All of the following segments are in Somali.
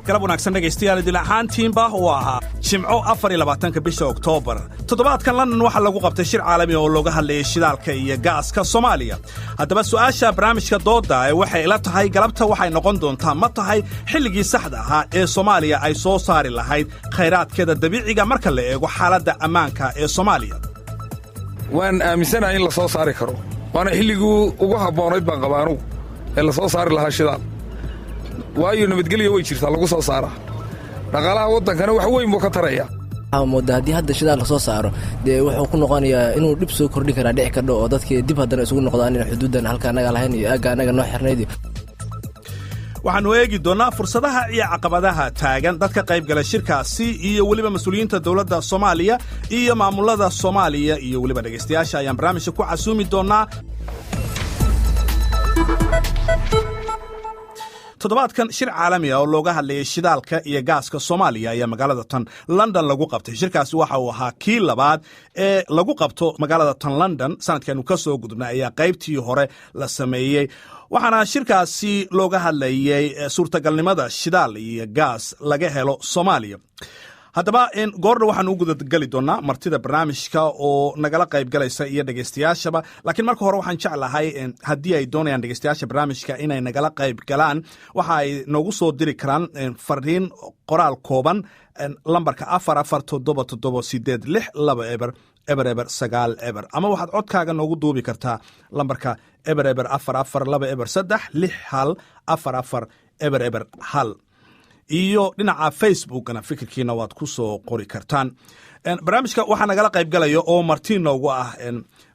Galab wanaagsan, dhegaystayaal idil ahaantiinba. Waa Jimco, 24-ka bisha Oktoobar. Toddobaadkan London waxaa lagu qabtay shir caalami oo looga hadlayay shidaalka iyo gaaska Soomaaliya. Haddaba, su'aasha barnaamijka doodda ee waxay ila tahay galabta waxay noqon doontaa: ma tahay xilligii saxda ahaa ee Soomaaliya ay soo saari lahayd khayraadkeeda dabiiciga, marka la eego xaaladda ammaanka ee Soomaaliya? Waan aaminsanahay in la soo saari karo, waana xilligii ugu habboonayd baan qabaa anugu ee la soo saari lahaa shidaal, waayo nabadgelya way jirtaa lagu soo saaraa, dhaqaalaha waddankana wax weyn buu ka taraya. Waxaa moodaa haddii hadda shidaal lasoo saaro, dee wuxuu ku noqonayaa inuu dhib soo kordhin karaa dhici kardho oo dadkii dib haddana isugu noqdaan in xuduuddan halka annaga lahayn iyo aagga annaga noo xirnayd. Waxaannu eegi doonnaa fursadaha iyo caqabadaha taagan, dadka qaybgala shirkaasi iyo weliba mas-uuliyiinta dowladda Soomaaliya iyo maamulada Soomaaliya iyo weliba dhegaystayaasha ayaan barnaamijka ku casuumi doonnaa. Toddobaadkan shir caalami ah oo looga hadlayay shidaalka iyo gaaska Soomaaliya ayaa magaalada tan London lagu qabtay. Shirkaasi waxa uu ahaa kii labaad ee lagu qabto magaalada tan London. Sanadkaanu ka soo gudubnay ayaa qaybtii hore la sameeyey, waxaana shirkaasi looga hadlayay suurtagalnimada shidaal iyo gaas laga helo Soomaaliya. Haddaba, goordha waxaanu u gudageli doonaa martida barnaamijka oo nagala qayb galaysa iyo dhegaystayaashaba, laakiin marka hore waxaan jeclahay, haddii ay doonayaan dhegaystayaasha barnaamijka inay nagala qayb galaan, waxa ay noogu soo diri karaan fariin qoraal kooban lambarka 4477862 0 0 0 90, ama waxaad codkaaga noogu duubi kartaa lambarka 0 0 4 4 2 0 3 6 1 4 4 0 0 1, iyo dhinaca Facebookna fikirkiina waad ku soo qori kartaan. Barnaamijka waxaa nagala qayb galaya oo marti noogu ah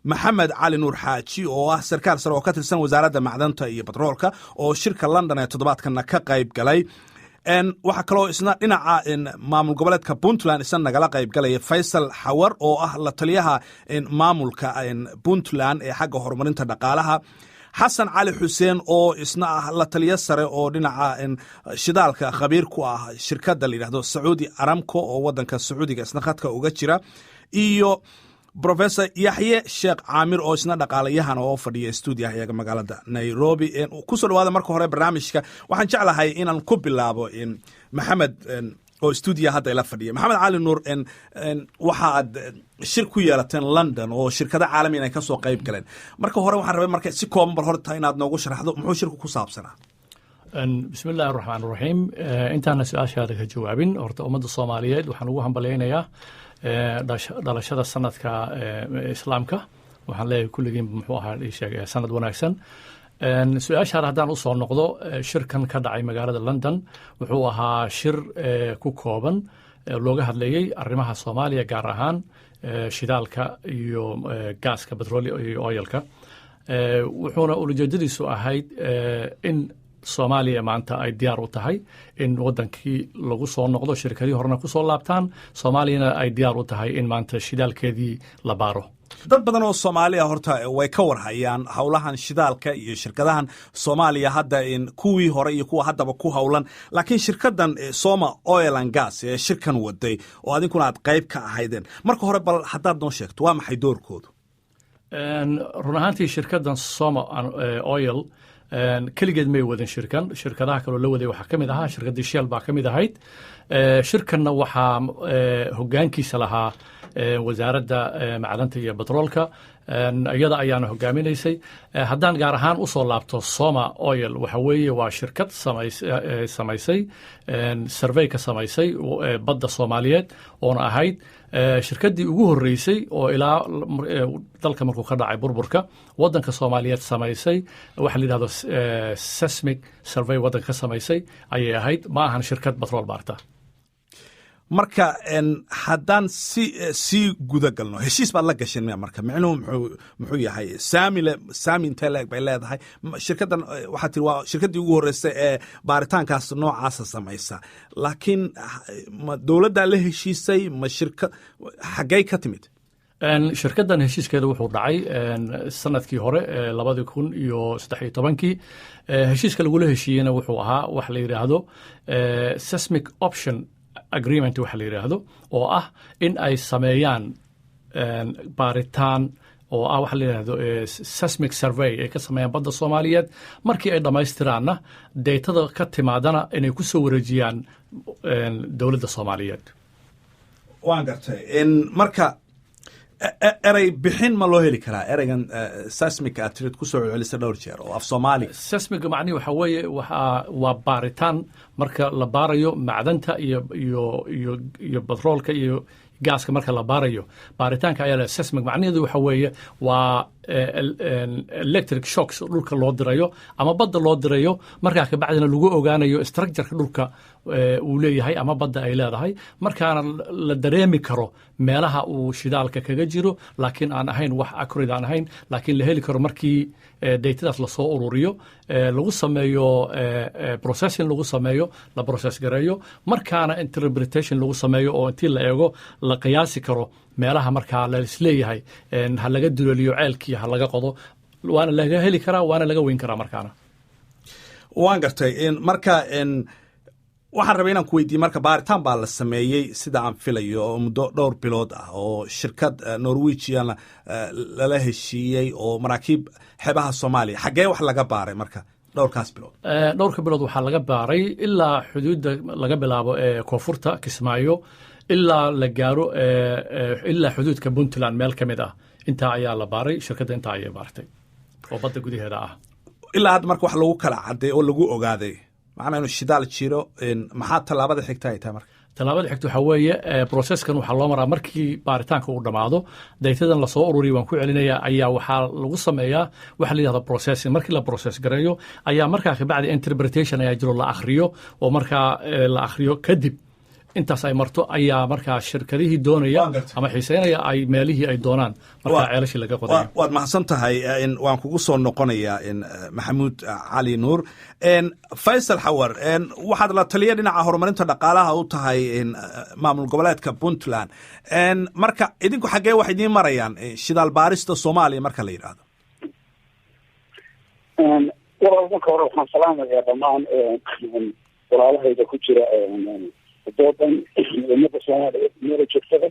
Maxamed Cali Nuur Xaaji, oo ah sarkaal sare oo ka tirsan Wasaaradda Macdanta iyo Batroolka, oo shirka London ee toddobaadkana ka qayb galay. Waxaa kaloo isna dhinaca maamul goboleedka Puntland isna nagala qayb galaya Faysal Xawar, oo ah la taliyaha maamulka Puntland ee xagga horumarinta dhaqaalaha, Xasan Cali Xuseen, oo isna ah la taliyo sare oo dhinaca shidaalka khabiir ku ah shirkadda la yidhahdo Sacuudi Aramco oo wadanka Sacuudiga isna khadka uga jira, iyo Professor Yaxye Sheekh Caamir, oo isna dhaqaalayahan oo fadhiya stuudiyaha iyaga magaalada Nairobi. Kusoo dhawaada marka hore barnaamijka. Waxaan jeclahay inaan ku bilaabo Maxamed oo stuudiya hadda ila fadhiya. Maxamed Cali Nuur, waxaad shir ku yeelateen London oo shirkado caalami ay kasoo qayb galeen. Marka hore waxaan rabay marka si kooban bal horta inaad noogu sharaxdo muxuu shirku ku saabsanaa. Bismi illaahi raxmaan raxiim. Intaana su-aashaada ka jawaabin, horta ummadda Soomaaliyeed waxaan ugu hambalyaynayaa dhalashada sanadka Islaamka. Waxaan leeyahay kulligiin, muxuu ahaa, sheeg sanad wanaagsan. Su-aashaada haddaan usoo noqdo, shirkan ka dhacay magaalada London wuxuu ahaa shir ku kooban looga hadlayey arrimaha Soomaaliya, gaar ahaan shidaalka iyo gaaska, petrol iyo oilka. Wuxuuna ulajeedadiisu ahayd in Soomaaliya maanta ay diyaar u tahay in wadankii lagu soo noqdo, shirkadii horena kusoo laabtaan, Soomaaliyana ay diyaar u tahay in maanta shidaalkeedii la baaro. Dad badan oo Soomaaliya horta way ka warhayaan howlahan shidaalka iyo shirkadahan Soomaaliya hadda, kuwii hore iyo kuwa haddaba ku howlan, laakiin shirkadan Soma Oil and Gas ee shirkan waday oo adinkuna aad qayb ka ahaydeen, marka hore bal haddaad noo sheegto, waa maxay doorkoodu? Run ahaantii, shirkadan Soma Oil keligeed may wadan shirkan. Shirkadaha kaloo la waday waxaa ka mid ahaa shirkaddii Shell baa ka mid ahayd. Shirkanna waxaa hoggaankiisa lahaa Wasaaradda Macdanta iyo Batroolka, iyada ayaana hogaaminaysay. Haddaan gaar ahaan usoo laabto Soma Oil, waxa weeye waa shirkad samaysay survey ka samaysay badda Soomaaliyeed, oona ahayd shirkaddii ugu horreysay oo ilaa dalka markuu ka dhacay burburka waddanka Soomaaliyeed samaysay waxa la yidhahdo seismic survey waddanka ka samaysay ayay ahayd. Ma ahan shirkad batrool baarta. Marka haddaan si sii guda galno, heshiis baad la gasheen miya? Marka micnuhu muxuu yahay? Saamile saami intee leeg bay leedahay shirkaddan? Waxaa tiri waa shirkaddii ugu horreysay ee baaritaankaas noocaasa samaysa, laakiin ma dowladdaa la heshiisay, ma shirka xaggay ka timid? Shirkaddan heshiiskeeda wuxuu dhacay sanadkii hore, 2013-kii. Heshiiska lagula heshiiyeyna wuxuu ahaa wax la yidhaahdo seismic option agreement, waxa la yidhaahdo oo ah in ay sameeyaan baaritaan Oo ah waxa la yidhahdo seismic survey ay ka sameeyaan badda Soomaaliyeed. Markii ay dhammaystiraanna, datada ka timaadana inay ku soo wareejiyaan dowladda Soomaaliyeed. Waan gartay. Marka erey bixin ma loo heli karaa ereygan seismic aad tirid kusoo celcelisa dhowr jeer oo af Soomaaliga? Seismic macnihi waxa weeye waa baaritaan marka la baarayo macdanta iyo batroolka iyo gaaska. Marka la baarayo, baaritaanka ayaa la seismic. Macnaheedu waxa weeye waa electric shocks dhulka loo dirayo ama badda loo dirayo, markaa kabacdina lagu ogaanayo structureka dhulka uu leeyahay ama badda ay leedahay, markaana la dareemi karo meelaha uu shidaalka kaga jiro, laakiin aan ahayn wax accurate aan ahayn, laakiin la heli karo markii datadaas lasoo ururiyo, lagu sameeyo processing, lagu sameeyo, la process gareeyo, markaana interpretation lagu sameeyo oo intii la eego la qiyaasi karo meelaha markaa laisleeyahay ha laga duleeliyo ceelkii, ha laga qodo. Waana laga heli karaa, waana laga weyn karaa markaana. Waan gartay. Marka waxaan rabay inaan ku weydiiye, marka baaritaan baa la sameeyey sida aan filayo oo muddo dhowr bilood ah oo shirkad Norwegian lala heshiiyey oo maraakiib xeebaha Soomaaliya. Xaggee wax laga baaray marka dhowrkaas bilood? Dhowrka bilood waxaa laga baaray ilaa xuduudda laga bilaabo ee koonfurta Kismaayo ilaa la gaaro ilaa xuduudka Puntland meel ka mid ah. Intaa ayaa la baaray, shirkadda intaa ayay baartay oo badda gudaheeda ah. Ilaa hadda marka wax lagu kala cadday oo lagu ogaaday macnaa inuu shidaal jiro, maxaa tallaabada xigta ay tahay marka? Tallaabada xigta waxaa weeye processkan waxaa loo maraa markii baaritaanka uu dhammaado, datadan lasoo ururiyo, waan ku celinaya, ayaa waxaa lagu sameeyaa waxa la yidhahdo processing. Markii la process gareeyo ayaa markaa kabacdi interpretation ayaa jiro, la akhriyo, oo markaa la akhriyo kadib intaas ay marto ayaa markaa shirkadihii doonaya ama xiiseynaya ay meelihii ay doonaan markaa ceelashii laga qodayo. Waad mahadsan tahay. Waan kugu soo noqonayaa, Maxamuud Cali Nuur. Faysal Xawar, waxaad la taliya dhinaca horumarinta dhaqaalaha u tahay maamul goboleedka Puntland. Marka idinku xaggee wax idiin marayaan shidaal baarista Soomaaliya marka la yidhaahdo? Walaal, marka hore waxaan salaamayaa dhammaan walaalahayda ku jira doodan, ummadda Soomaaliya meela joogtada.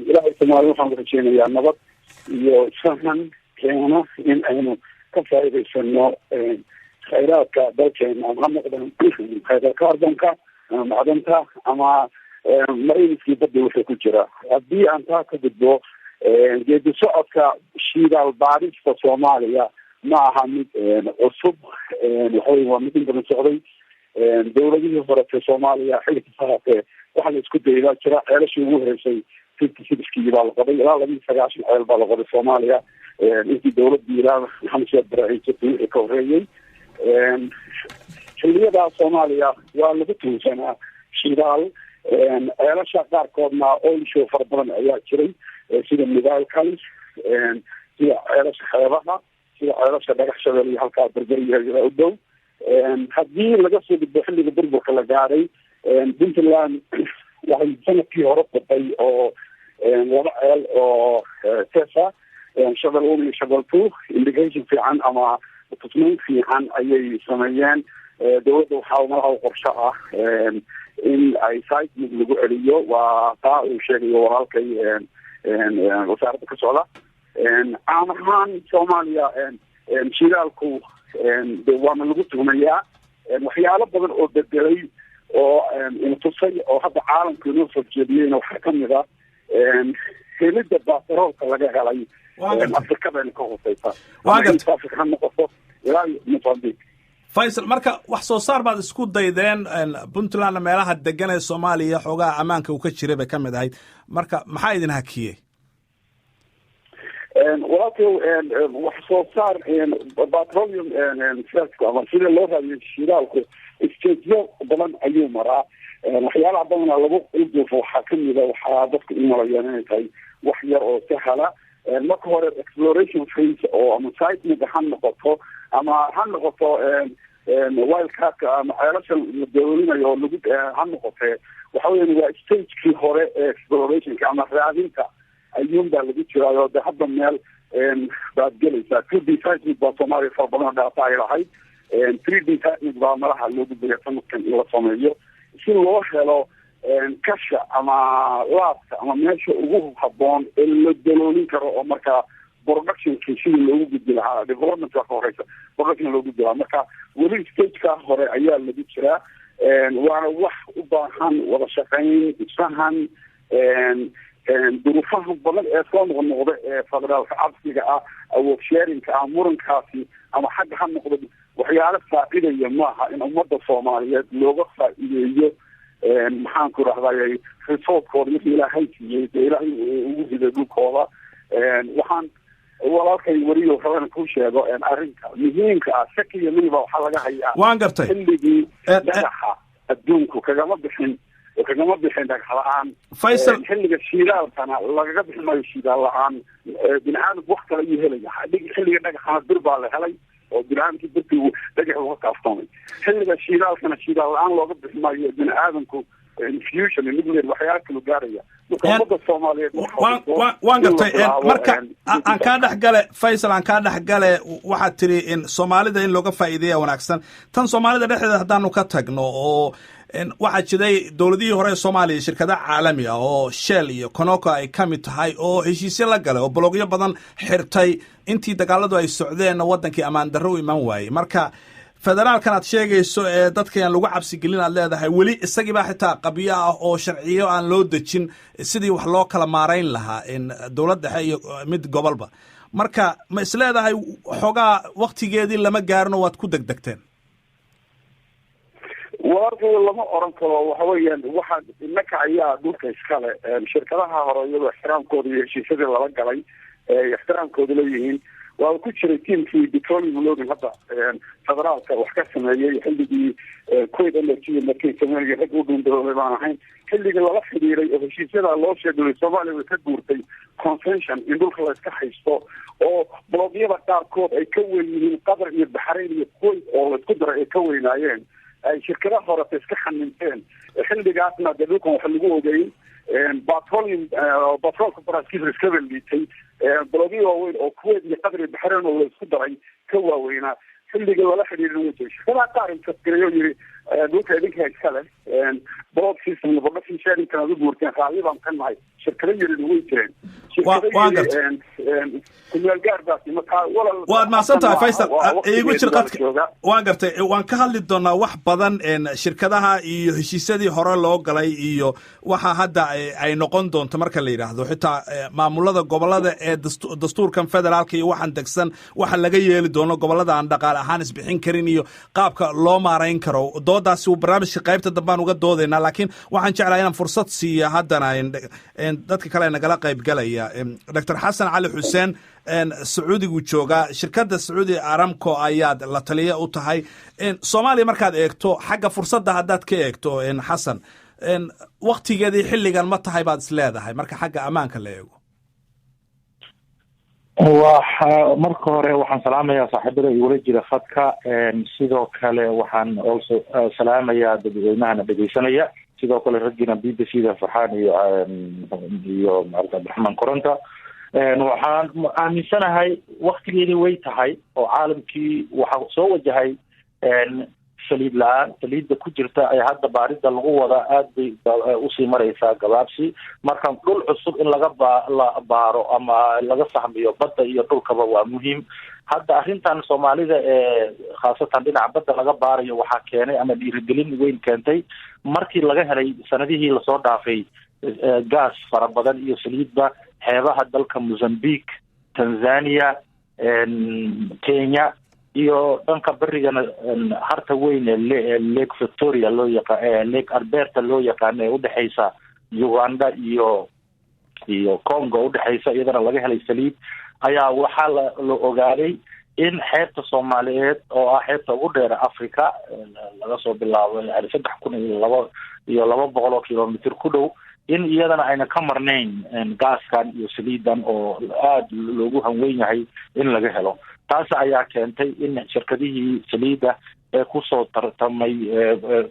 Ilaahay Soomaaliya waxaan rajeynayaa nabad iyo sahan keena in aynu ka faa'iidaysano khayraadka dalkeena, ama ha noqdaan khayraadka carbonka ama macdanta ama mariiniskii badda wuxuu ku jira. Haddii aan taa ka gudbo, geedi socodka shidaal baarista Soomaaliya ma aha mid cusub. Waxawey waa mid in badan socday. Dowladihii horete Soomaaliya xilli kasta haatee waxa la isku dayay baa jira. Ceelashii ugu horeysay 56-kii baa la qoday, ilaa 92 ceel baa la qoday Soomaaliya intii dowladii ilaa Maxamed Siyaad Bare ay jirtay wixii ka horreeyey. Xiliyadaa Soomaaliya waa lagu tuhunsanaa shidaal, ceelasha qaarkoodna oil show fara badan ayaa jiray, sida Nugaal Kalis, sida ceelasha xeebaha, sida ceelasha Dhagax Shabeel iyo halkaa Berberiya u dhow. Haddii laga soo gudbo xilliga burburka la gaaray, Puntland waxay sanadkii hore qoday oo laba ceel oo tesa Shabel 1 iyo Shabel 2. Indication fiican ama tusmeyn fiican ayay sameeyeen. Dowladda waxaa malaha qorsho ah in ay seismic lagu celiyo, waa taa uu sheegayo walaalkay wasaaradda ka socda. Caam ahaan Soomaaliya shidaalku de waana lagu tuhmayaa. Waxyaalo badan oo bedelay oo ina tusay oo hadda caalamka inoo soo jeediyeyna waxaa kamid a helidda batroolka laga helay Afrikadayna ka hooseysa, East Africa ha noqoto ilaa Mozambique. Faysal, marka wax soo saar baad isku daydeen. Puntlandna meelaha degan ee Soomaaliya xoogaha ammaanka uu ka jiray bay ka mid ahayd. Marka maxaa idin hakiyey? Walaalkay, wax soo saar petroleum ama sida loo raadiyo shidaalku stageyo badan ayuu maraa. Waxyaalaha badana lagu ilduufo waxaa kamida waxaa dadku u malayaan inay tahay wax yar oo sahala. Marka hore exploration phase oo ama seismic ha noqoto ama ha noqoto wildcardka ama ceelasha la doolinayo oo lagu ha noqotee, waxa weyan waa stagekii hore ee explorationka ama raadinta ayuun baa lagu jiraayo. De hadda meel baad gelaysaa. 2D seismic baa Soomaaliya fara badan oo dhaata ay lahayd. 3D seismic baa malaha loo gudbaya sanadkan in la sameeyo si loo helo kasha ama laabka ama meesha ugu habboon ee la daloolin karo oo markaa Productionkii sidii loogu gudbi lahaa, development waa ka horeysa, production loogu gudbi lahaa. Marka weli stageka hore ayaa lagu jiraa, waana wax u baahan wada shaqayn, isfahan. Duruufaha badan ee soo noqnoqda ee federaalka cabsiga ah, awood sharingka ah, murankaasi ama xagga ha noqdo, waxyaalo faacidaya maaha in ummadda Soomaaliyeed looga faa'iideeyo, maxaan ku rahday, resourcekooda wixii Ilaahay siiyey, dee Ilaahay ugu riday dhulkooda. Waxaan walaalkay weriyo rabana kuu sheego arrinka muhiimka ah, shakiya liba waxaa laga hayaa. Waan gartay. Xilligii dhagaxa adduunku kagama bixin dhagax la-aan. Faysal. Xilliga shiidaalkana lagaga bixi maayo shiidaal la-aan. Bini aadamku wax kale ayuu helaya. Xilliga dhagaxana bir baa la helay oo bini aadamkii birtii dhagax uga kaaftoomay. Xilliga shiidaalkana shiidaal la-aan looga bixi maayo. Bini aadamku fusion, nuclear, waxyaala kalu gaaraya. Marka ummadda Soomaaliyeed Waan gartay. Marka aan kaa dhex gale, Faysal, aan kaa dhex gale, waxaad tiri in Soomaalida in looga faa'iideeya wanaagsan. Tan Soomaalida dhexdeeda haddaanu ka tagno, oo waxaa jiray dowladihii hore ee Soomaaliya shirkada caalami ah oo Shell iyo Conoco ay ka mid tahay oo heshiisyo la galay oo baloogyo badan xirtay intii dagaaladu ay socdeenna waddankii ammaan darro u iman waayey. Marka federaalkan aad sheegayso ee dadka aan lagu cabsigelin aad leedahay, weli isagiibaa xitaa qabyo ah oo sharciyo aan loo dejin sidii wax loo kala maarayn lahaa dowlad dhexe iyo mid gobolba. Marka ma isleedahay xoogaa waktigeedii lama gaarino, waad ku degdegteen? Walaalkay, lama oran karo. Waxa weeyaan, waxaa innaka ayaa dhulka iskale. Shirkadaha hore iyadoo ixtiraamkooda iyo heshiisyadii lala galay ixtiraamkooda leeyihiin, waa ku jiray tiamkii petroleum lobbying hadda federaalka wax ka sameeyey xilligii Kuwait Energy markay sameynaya, rag u dhuundaroolay baan ahayn. Xilligii lala xidhiiray oo heshiisyada loo sheegay, Soomaaliya way ka guurtay concession in dhulka la iska haysto oo bloogyada qaarkood ay ka weyn yihiin Qatar iyo Baxrayn iyo Kuwait oo laisku daray ay ka weynaayeen, ay shirkadaha horeta iska xaninteen. Xilligaasna dee dhulkan waxa lagu ogeyn petroleum, batroolka baraskiisa iskaba liitay, baloogyo waaweyn oo Kuwait iyo Qatar iyo Baxrayn oo laisku daray ka waaweynaa. Xilliga lala xidhiirin way jiray shirkadaha qaar intaskiray oo yiri dhulka idinka iska leh, block system, production sharing kan aad u guurteen raalli baan ka nahay. Shirkado yarin way jireen. Waan gartay. Kumeel gaar baasi marka walal. Waad mahadsan tahay, Faysal. Iigu jir qadka. Waan gartay. Waan ka hadli doonaa wax badan, shirkadaha iyo heshiisyadii hore loo galay iyo waxa hadda ay noqon doonto marka la yidhaahdo xitaa maamulada gobolada ee dastuurkan federaalka iyo waxaan degsan waxa laga yeeli doono gobolada aan dhaqaale ahaan isbixin karin iyo qaabka loo maarayn karo. Doodaasi barnaamijka qaybta dambaan uga doodaynaa, laakiin waxaan jeclahay inaan fursad siiya haddana dadka kale nagala qayb galaya. Doctor Xasan Cali Xuseen Sacuudigu joogaa, shirkadda Sacuudi Aramco ayaad la taliya u tahay. Soomaaliya markaad eegto, xagga fursadda haddaad ka eegto, Xasan, waktigeedii xilligan ma tahay baad is leedahay marka xagga ammaanka la eego? Waxa marka hore waxaan salaamayaa saaxiibada igula jira khadka. Sidoo kale waxaan also salaamayaa dadweynahana dhegeysanaya, sidoo kale raggiina BBC da, Farxaan iyo Cabdiraxmaan Koronta. Waxaan aaminsanahay waktigeedii way tahay oo caalamkii waxaa soo wajahay saliid la-aan. Saliidda ku jirta ee hadda baarida lagu wadaa aad bay usii mareysaa gabaabsi. Marka dhul cusub in laga ba la baaro ama laga sahmiyo badda iyo dhulkaba waa muhiim. Hadda arrintan Soomaalida ee khaasatan dhinaca badda laga baarayo waxaa keenay ama dhiirigelin weyn keentay markii laga helay sanadihii lasoo dhaafay gaas fara badan iyo saliidba xeebaha dalka Mozambique, Tanzania, Kenya iyo dhanka berigana harta weyn ee Lake Victoria loo yaqa Lake Alberta loo yaqaano ee udhexeysa Uganda iyo Congo udhexeysa, iyadana laga helay saliid. Ayaa waxaa la ogaaday in xeebta Soomaaliyeed oo ah xeebta ugu dheer Africa, laga soo bilaabo yani 3200 oo kilomitr ku dhow, in iyadana ayna ka marnayn gaaskan iyo saliidan oo aada loogu hanweyn yahay in laga helo. Taas ayaa keentay in shirkadihii saliidda ee kusoo tartamay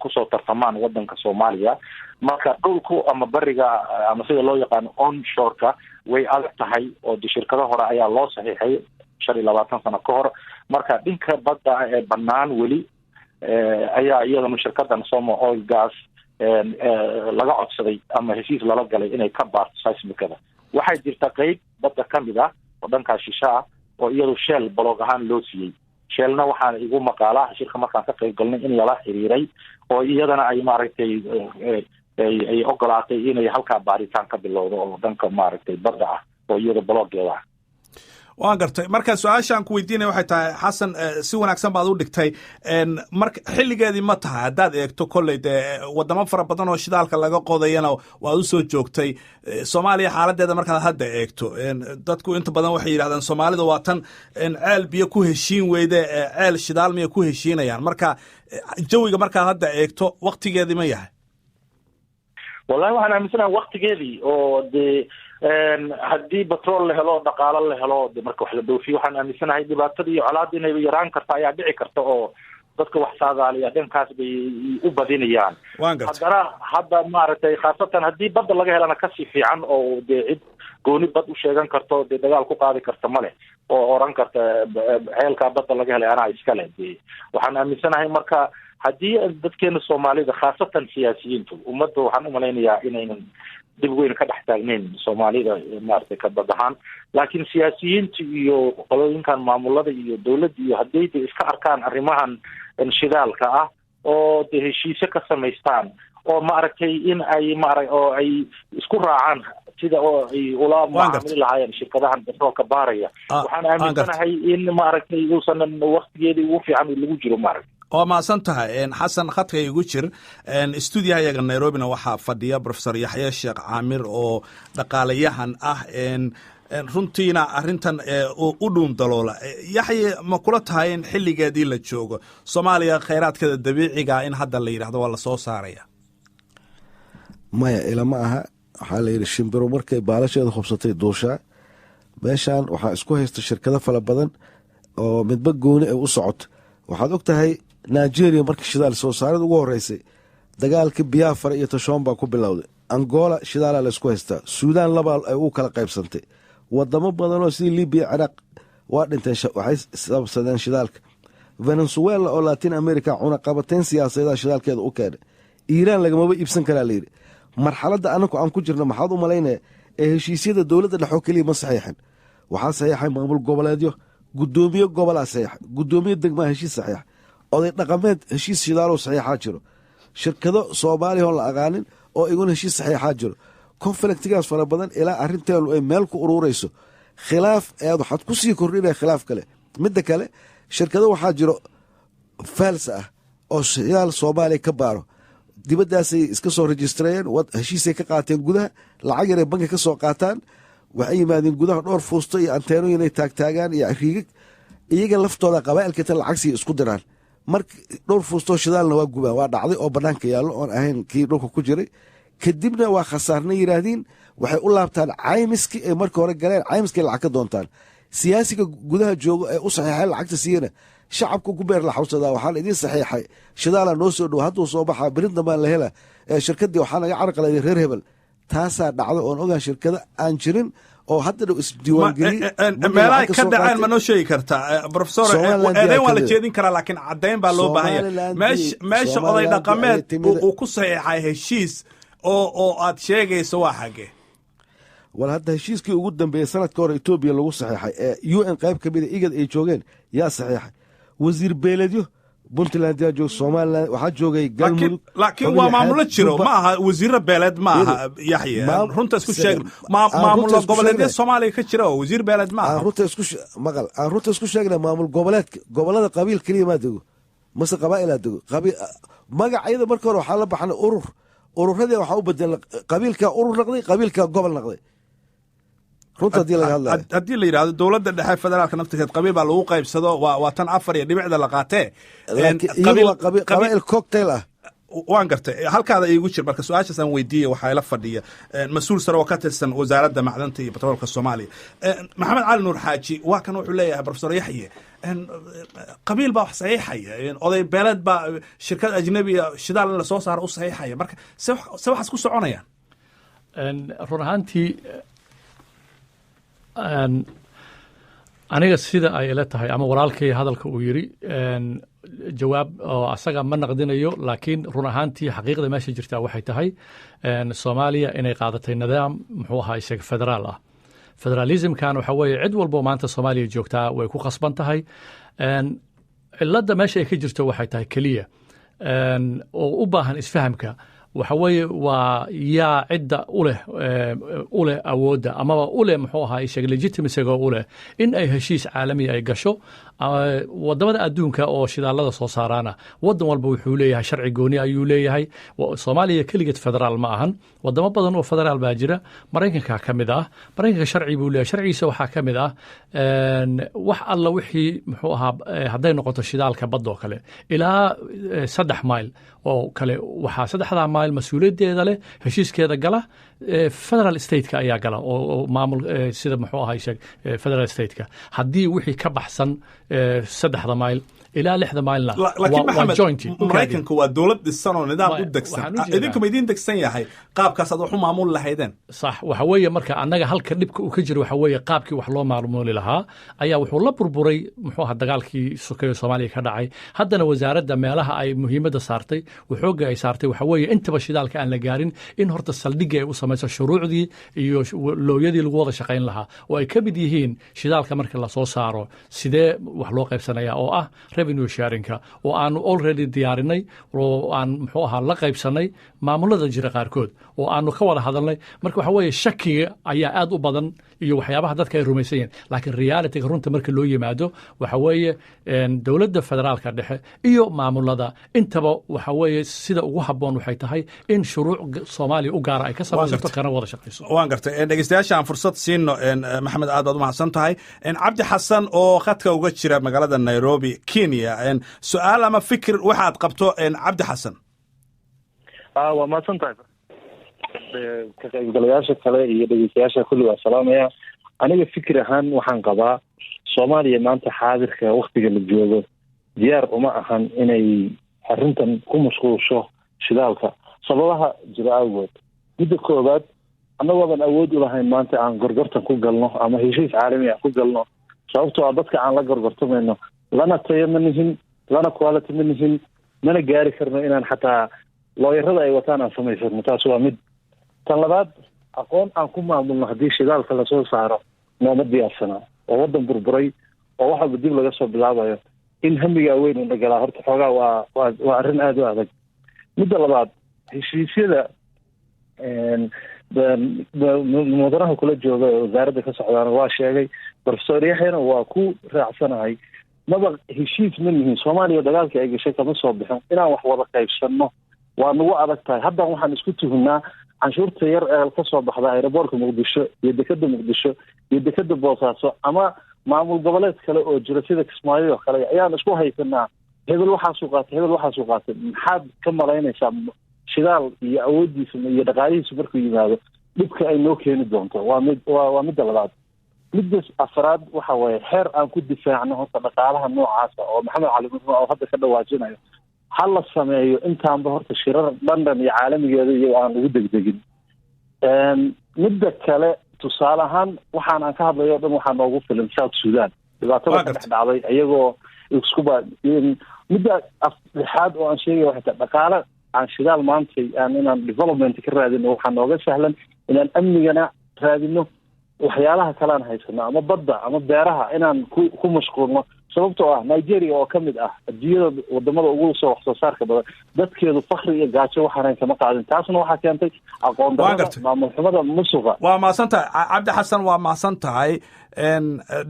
kusoo tartamaan wadanka Soomaaliya. Marka dhulku ama beriga ama sida loo yaqaano onshoreka way adag tahay oo de shirkado hore ayaa loo saxiixay 25 sano ka hor. Marka dhinka badda ee banaan weli ayaa iyadana shirkadan Soma Oil Gas laga codsaday ama heshiis lala galay inay ka baarto seismicada. Waxaa jirta qeyb badda kamid ah. oo dhankaa shisho ah, oo iyadu Shell block ahaan loo siiyey. Shellna waxaan igu maqaalaa shirka markaan ka qayb galnay in lala xiriiray oo iyadana ay maaragtay ay ogolaatay inay halkaa baaritaan ka bilowdo oo dhanka maaragtay badda ah oo iyada blockgeeda ah. Waan gartay. Marka su-aashaan ku weydiinaya waxay tahay, Xasan, si wanaagsan baad u dhigtay. Marka xilligeedii ma tahay haddaad eegto? Kolley dee wadamo fara badan oo shidaalka laga qodayana waad u soo joogtay. Soomaaliya xaaladeeda markaad hadda eegto, dadku inta badan waxay yidhahdaan Soomaalida waa tan ceel biyo ku heshiin weyde, ceel shidaal miya ku heshiinayaan? Marka jawiga markaad hadda eegto, waktigeedii ma yahay? Wallahi waxaan aaminsanahay waktigeedii oo dee haddii batrool la helo, dhaqaalo la helo, de marka wax la dhoofiyo, waxaan aaminsanahay dhibaatada iyo colaadda inay yaraan karta ayaa dhici karta, oo dadka wax saadaaliya dhankaas bay u badinayaan. Waan gartay. Haddana hadda maaragtay, khaasatan haddii badda laga helana kasii fiican, oo dee cid gooni bad u sheegan karto, dee dagaal ku qaadi karta male oo oran karta ceelkaa badda laga helay anaa iskale. De waxaan aaminsanahay marka haddii dadkeena Soomaalida, khaasatan siyaasiyiintu, ummadda waxaan umalaynayaa inaynan dhib weyn ka dhex taagnayn Soomaalida maaragtay ka bad ahaan, laakiin siyaasiyiinta iyo qolooyinkan maamulada iyo dowladda iyo hadday de iska arkaan arrimahan shidaalka ah oo de heshiisyo ka samaystaan oo maaragtay in ay maara oo ay isku raacaan sida oo ay ula macaamili lahaayeen shirkadahan batroolka baaraya, waxaan aaminsanahay in maaragtay uusan waktigeedii ugu fiican lagu jiro maaragtay. Waa mahadsan tahay, Xasan. Khadka igu jir. Stuudiyaha iyaga Nairobina waxaa fadhiya Professor Yaxya Sheekh Caamir oo dhaqaalayahan ah, runtiina arrintan u dhuum daloola. Yaxye, ma kula tahay in xilligeedii la joogo Soomaaliya khayraadkeeda dabiiciga in hadda la yidhahdo waa lasoo saaraya? Maya, ilama aha. Waxaa la yidhi shimbiro markay baalasheeda hubsatay duushaa. Meeshan waxaa isku haysta shirkado fara badan oo midba gooni ay u socoto. Waxaad og tahay Nigeria markii shidaal soo saarida ugu horeysay, dagaalkii Biafra iyo Tashoon baa ku bilowday. Angola shidaalaa laysku haystaa. Suudaan labaa ay u kala qaybsantay. Wadamo badanoo sidii Libiya, Ciraaq waa dhinteen, waxay sabsadeen shidaalka. Venezuela oo Latin America cunaqabateyn siyaasadeeda shidaalkeeda u keenay. Iiraan lagamaba iibsan karaa layidhi. Marxaladda anaku aan ku jirna maxaad u malaynaya ee heshiisyada dowladda dhexoo keliya ma saxiixin? Waxaa saxiixay maamul goboleedyo, guddoomiye gobolaa saxiixa, guddoomiye degmaa heshiis saxiixa, oday dhaqameed heshiis shidaalow saxiixaa jiro, shirkado Soomaaliya oon la aqaanin oo iguna heshiis saxiixaa jiro. Conflictigaas fara badan ilaa arrinteenu ay meel ku ururayso, khilaaf ayaad waxaad ku sii kordhinaya khilaaf kale. Midda kale, shirkado waxaa jiro false ah oo shidaal Soomaaliya ka baaro. Dibaddaasay iska soo rejistareeyeen, heshiisay ka qaateen gudaha, lacag yaray banki ka soo qaataan, waxay yimaadeen gudaha, dhowr fuusto iyo anteenooyin ay taagtaagaan iyo riigag. Iyaga laftooda qabaa'ilka ta lacagsiiya isku diraan. Marka dhowr fuustoo shidaalna waa gubaan, waa dhacday oo bannaanka yaallo oon ahayn kii dhulka ku jiray. Kadibna waa khasaarna yidhaahdiin, waxay u laabtaan caymiskii ay marka hore galeen, caymiskay lacag ka doontaan. Siyaasiga gudaha joogo ee u saxiixay lacagta siiyana shacabka ku beer la xawsadaa: waxaan idiin saxiixay shidaalaa noo soo dhow, hadduu soo baxaa berin dambaan la hela, ee shirkadii waxaa naga carqaladay reer hebel. Taasaa dhacda oon ogahay, shirkado aan jirin oo hadda dhow isdiiwaangeliyey. Meelahay ka dhaceen ma noo sheegi kartaa, professor? Eedeyn waa la jeedin karaa, laakiin caddayn baa loo baahan yahay. Meesha oday dhaqameed uu ku saxiixay heshiis oo aad sheegayso waa xagee? Wal hadda heshiiskii ugu dambeeyey sanadka hore Etoobiya lagu saxiixay ee UN qayb ka mida IGAD ay joogeen yaa saxiixay? Wasiir beeleedyo Puntland yaa jooga, Somaliland waxaa joogay, Galmudug. Laakiin waa maamulo jiro, ma aha wasiiro beeleed, ma aha. Yaxye, runta isku sheeg, maamulo goboleedya Soomaaliya ka jira oo wasiir beeleed ma aha. Runta isku maqal, aan runta isku sheegna. Maamul goboleedka gobolada qabiil keliya maa dego mase qabaa'ilaa dego? Magacyada marka hore waxaa la baxnay urur, ururadii waxaa u bedelay qabiilkaa urur naqday, qabiilkaa gobol naqday, runta haddii laga hadlayo. Haddii la yidhahdo dowladda dhexe federaalka naftirkeed qabiil baa lagu qaybsado, waa tan afar iyo dhibicda la qaatee. Iyagu waa qabaa'il cocktail ah. Waan gartay. Halkaada iigu jir. Marka su-aashaasaan weydiiyey waxaa ila fadhiya mas-uul sare oo ka tirsan Wasaaradda Macdanta iyo Batroolka Soomaaliya, Maxamed Cali Nuur Xaaji. Waa kan wuxuu leeyahay Professor Yaxye, qabiil baa wax saxiixaya, oday beeleed baa shirkad ajnabiya shidaal in lasoo saaro u saxiixaya. Marka se waxaas ku soconayaan? Run ahaantii aniga sida ay ila tahay ama walaalkay hadalka uu yiri jawaab oo asaga ma naqdinayo, laakiin run ahaantii xaqiiqda meesha jirtaa waxay tahay Soomaaliya inay qaadatay nidaam muxuu ahaa isaga federaal ah. Federalismkan waxa weeye cid walbo maanta Soomaaliya joogtaa way ku khasban tahay. Cilladda meesha ay ka jirto waxay tahay keliya oo u baahan isfahamka, waxa weeye waa yaa cidda uleh awoodda amaba uleh, muxuu ahaa, sheeg, legitimacyga u leh in ay heshiis caalami ay gasho. Wadamada adduunka oo shidaalada soo saaraana, wadan walba wuxuu leeyahay sharci gooni ayuu leeyahay. Soomaaliya keligeed federaal ma ahan, wadamo badan oo federaal baa jira. Maraykanka ka mid ah. Maraykanka sharci buu leeyahay. Sharcigiisa waxaa ka mid ah wax alla wixii, muxuu ahaa, hadday noqoto shidaalka badda oo kale ilaa 3 mayl oo kale, waxaa 3-daa mayl mas-uuliyaddeeda leh, heshiiskeeda gala federal stateka ayaa gala oo maamul sida, muxuu ahaa, sheeg, federal stateka. Haddii wixii ka baxsan 3-da mayl ilaa 6-da maylna Laakiin Maxamed, Maraykanku waa dowlad dhisan oo nidaam u degsan. Idinku ma idiin degsan yahay qaabkaasaad wax u maamuli lahaydeen? Sax. Waxa weeye marka annaga halka dhibka uu ka jiro waxa weeye qaabkii wax loo maamuli lahaa ayaa wuxuu la burburay, muxuu ahaa, dagaalkii sokeeyo Soomaaliya ka dhacay. Haddana wasaaradda meelaha ay muhiimadda saartay, waxooga ay saartay, waxa weeye intaba shidaalka aan la gaarin in horta saldhigii ay u samayso shuruucdii iyo looyadii lagu wada shaqayn lahaa, oo ay ka mid yihiin shidaalka marka lasoo saaro sidee wax loo qaybsanaya, oo ah revenue sharingka, oo aanu already diyaarinay oo aan, muxuu ahaa, la qaybsanay maamulada jira qaarkood oo aanu ka wada hadalnay. Marka waxa weeye shakiga ayaa aad u badan iyo waxyaabaha dadka ay rumaysan yihiin, laakiin realityga runta marka loo yimaado waxa weeye dowladda federaalka dhexe iyo maamulada intaba waxa weeye sida ugu habboon waxay tahay in shuruuc Soomaaliya u gaara ay ka samaysato kana wada shaqayso. Waan gartay. Dhegeystayaasha aan fursad siino. Maxamed, aad baad u mahadsan tahay. Cabdi Xasan oo khadka uga jira magaalada Nairobi, Kenya, su-aal ama fikir waxaad qabto, Cabdi Xasan? Waa mahadsan tahay. Ka qaybgalayaasha kale iyo dhegeystayaasha kulli waa salaamaya. Aniga fikir ahaan waxaan qabaa Soomaaliya maanta xaadirka waktiga la joogo diyaar uma ahan inay arrintan ku mashquulsho shidaalka, sababaha jira awgood. Midda koowaad, annagoodan awood u lahayn maanta aan gorgortan ku galno ama heshiis caalami ah ku galno, sababtoo ah dadka aan la gorgortamayno lana tayo ma nihin, lana quality ma nihin, mana gaari karno inaan xataa looyarada ay wataan aan samaysano. Taas waa mid. Tan labaad, aqoon aan ku maamulno haddii shidaalka lasoo saaro nooma diyaarsanaa, oo waddan burburay oo wax walba dib laga soo bilaabayo in hamigaa weyn una galaa horta xoogaa waa arrin aada u adag. Midda labaad, heshiisyada mudanaha kula jooga ee wasaaradda ka socdaana waa sheegay, Professor Yaxyana waa ku raacsanahay, maba heshiis ma nihin. Soomaaliya dagaalkii ay gashay kama soo bixin. Inaan wax wada qaybsanno waa nagu adag tahay. Haddan waxaan isku tuhunnaa canshuurta yar ee ka soo baxda aeroboortka Muqdisho iyo dekeda Muqdisho iyo dekeda Boosaaso ama maamul goboleed kale oo jira sida Kismaayo oo kale ayaan isku haysanaa, hebel waxaasuu qaatay, hebel waxaasuu qaatay. Maxaad ka malaynaysaa shidaal iyo awooddiisa iyo dhaqaalihiisu markuu yimaado dhibka ay noo keeni doonto? Waa mid waa midda labaad. Midda afraad waxa waaye xeer aan ku difaacno horta dhaqaalaha noocaasa oo Maxamed Cali Murmo oo hadda ka dhawaajinayo ha la sameeyo intaanba horta shirar London iyo caalamigeeda iyo aan lagu degdegin. Midda kale, tusaale ahaan, waxaan aan ka hadlayo o dhan waxaa noogu filan South Sudan dhibaatada ka dhex dhacday iyagoo iskuba. Midda lixaad oo aan sheegaya waxay tahay dhaqaale aan shidaal maantay aan inaan development ka raadino waxaa nooga sahlan inaan amnigana raadino, waxyaalaha kale aan haysano ama badda ama beeraha inaan ku mashquulno, sababtoo ah Nigeria oo ka mid ah adduunyada wadamada ugu soo wax soo saarka badan, dadkeedu fakri iyo gaajo waxaanan kama qaadin. Taasna waxaa keentay aqoon darada, maamul xumada, musuqa. Waa mahadsan tahay, Cabdi Xasan, waa mahadsan tahay.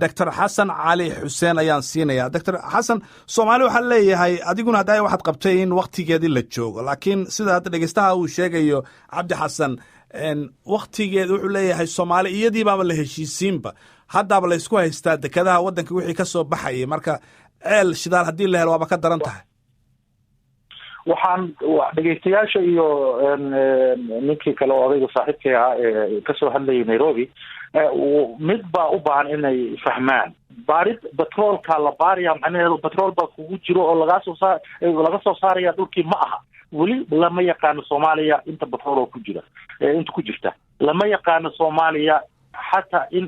Doctor Xasan Cali Xuseen ayaan siinaya. Doctor Xasan, Soomaali waxaa leeyahay adiguna hadda waxaad qabtay in waktigeedii la joogo, laakiin sida hadda dhegeystaha uu sheegayo Cabdi Xasan, waktigeed wuxuu leeyahay Soomaali iyadii baaba la heshiisiinba, haddaaba laysku haystaa dekadaha waddanka wixii ka soo baxayay. Marka ceel shidaal haddii la helo waaba ka daran tahay. Waxaan dhegeystayaasha iyo ninkii kale oo odayga saaxiibkay ahaa ee kasoo hadlayay Nairobi mid baa u baahan inay fahmaan. Baarid batroolka la baaraya macnaheedu batrool baa kugu jiro oo lagaa soo saar laga soo saaraya dhulkii ma aha. Weli lama yaqaano Soomaaliya inta batrool oo ku jira, inta ku jirta lama yaqaano. Soomaaliya xataa in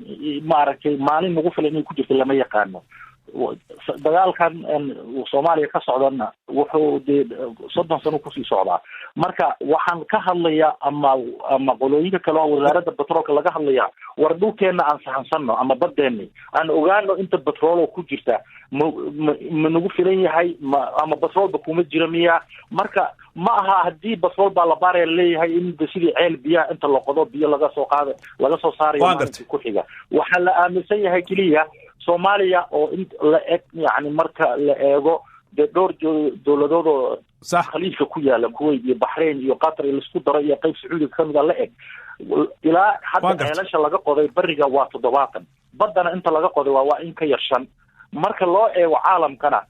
maaragtay maalin nagu filan inay ku jirta lama yaqaano. Dagaalkan Soomaaliya ka socdana wuxuu dee 30 sano kusii socdaa. Marka waxaan ka hadlayaa ama qolooyinka kale oo wasaaradda batroolka laga hadlayaa, war dhulkeenna aan sahansano ama badeeni aan ogaano inta batrool ku jirta, ma nagu filan yahay ma ama batroolba kuma jira miya? Marka ma aha haddii batrool baa la baaraya leeyahay in sidii ceel biyaha inta la qodo biyo laga soo qaada laga soo saarayo maalinka ku xiga. Waxaa la aaminsan yahay keliya Soomaaliya oo in la eg, yani marka la eego dee dhowr dowladood oo Khaliijka ku yaala, Kuwait iyo Baxrain iyo Qatar iyo laisku daro iyo qayb Sacuudiga kamid a la eg, ilaa hadda ceelasha laga qoday beriga waa 70, baddana inta laga qoday waa in ka yar 5. Marka loo eego caalamkana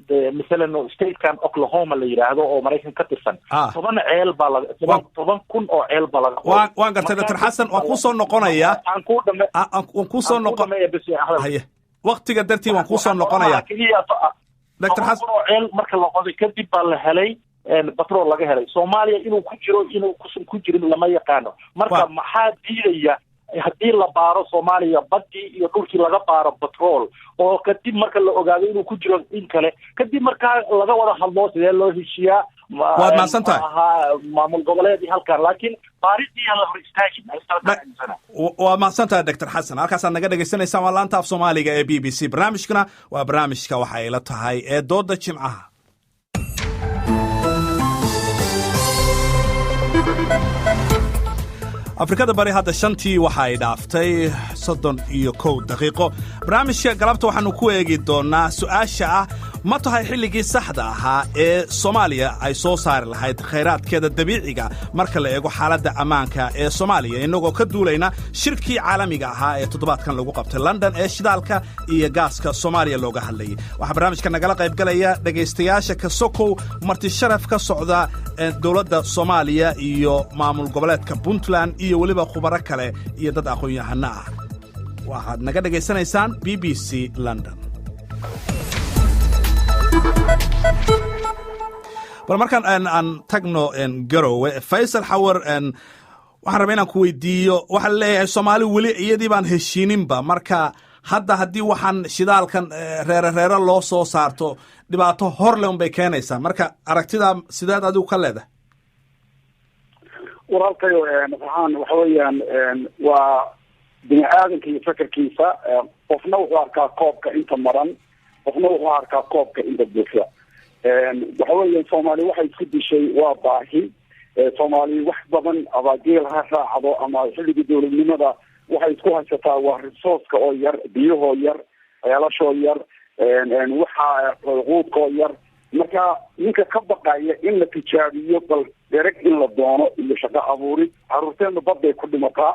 de masalan statekan Oklahoma la yidhaahdo oo Maraykan ka tirsan, 10 ceel baa laga 10,000 oo ceel baa laga qoday. Waan gartay, Dr. Xasan, waan kusoo noqonayaa. Aan ku dhame waan kusoo noqon haye, waktiga dartii waan kusoo noqonayaa. Dr. Xasan, oo ceel marka la qoday kadib baa la helay batrool laga helay Soomaaliya. Inuu ku jiro, inuu ku jirin lama yaqaano. Marka maxaa diidaya haddii la baaro Soomaaliya badii iyo dhulkii laga baaro batrool, oo kadib marka la ogaado inuu ku jiro in kale, kadib markaa laga wada hadlo sidee loo heshiiyaa? Waad mahadsan tahay. Maamul goboleedii halkan, laakiin baaridii aan la hor istaagin. Waad mahadsan tahay, Dr. Xasan. Halkaasaad naga dhegaysanaysaan waa laanta af Soomaaliga ee BBC. Barnaamijkuna waa barnaamijka waxa ay la tahay ee dooda Jimcaha. Afrikada Bari hadda 5tii waxa ay dhaaftay 31 daqiiqo. Barnaamijka galabta waxaanu ku eegi doonnaa su'aasha ah: ma tahay xilligii saxda ahaa ee Soomaaliya ay soo saari lahayd khayraadkeeda dabiiciga marka la eego xaaladda ammaanka ee Soomaaliya, innagoo ka duulayna shirkii caalamiga ahaa ee toddobaadkan lagu qabtay London ee shidaalka iyo gaaska Soomaaliya looga hadlayay? Waxaa barnaamijka nagala qaybgalaya dhegaystayaasha kasokow marti sharaf ka socda dowladda Soomaaliya iyo maamul goboleedka Puntland iyo weliba khubaro kale iyo dad aqoon-yahano ah. Waxaad naga dhegaysanaysaan BBC London. Bal markaan aan tagno Garowe, Faysal Xawar, waxaan rabaa inaan ku weydiiyo. Waxaa leeyahay Soomaali weli iyadii baan heshiininba, marka hadda haddii waxaan shidaalkan reere reere loo soo saarto, dhibaato horle un bay keenaysaa. Marka aragtidaa sideed adigu ka leedahay? Walaalkayo Farxaan, waxa weeyaan waa bini aadanka iyo fekerkiisa. Qofna wuxuu arkaa koobka inta maran, qofna wuxuu arkaa koobka inta buuxa. Waxa weeya Soomaali waxay isku dishay waa baahi. Soomaali wax badan ama geel ha raacdo ama xilligii dowladnimada, waxay isku haysataa waa resourceka oo yar, biyahoo yar, ceelashoo yar, waxa quudkoo yar. Marka ninka ka baqaya in la tijaabiyo bal dereg in la doono iyo shaqo abuurid, caruurteena badbay ku dhimataa,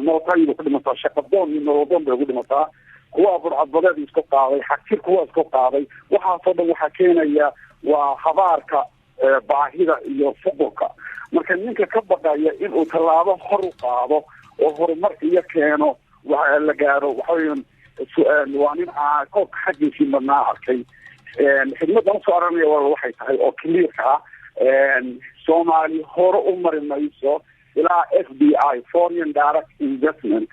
mootayba ku dhimataa, shaqadoon iyo nolodoon bay ku dhimataa, kuwaa burcadbadeed isku qaaday, xagjir kuwa isku qaaday, waxaasoo dhan waxaa keenaya waa habaarka baahida iyo fuqurka. Marka ninka ka baqaya inuu tallaabo hor u qaado oo horumar iyo keeno la gaaro, waxaweyan waa nin koobka xaggiisii madnaa arkay. Xigmaddan usoo aranaya walaal waxay tahay oo clearka ah: Soomaali hore u mari mayso ilaa FDI, foreign direct investment,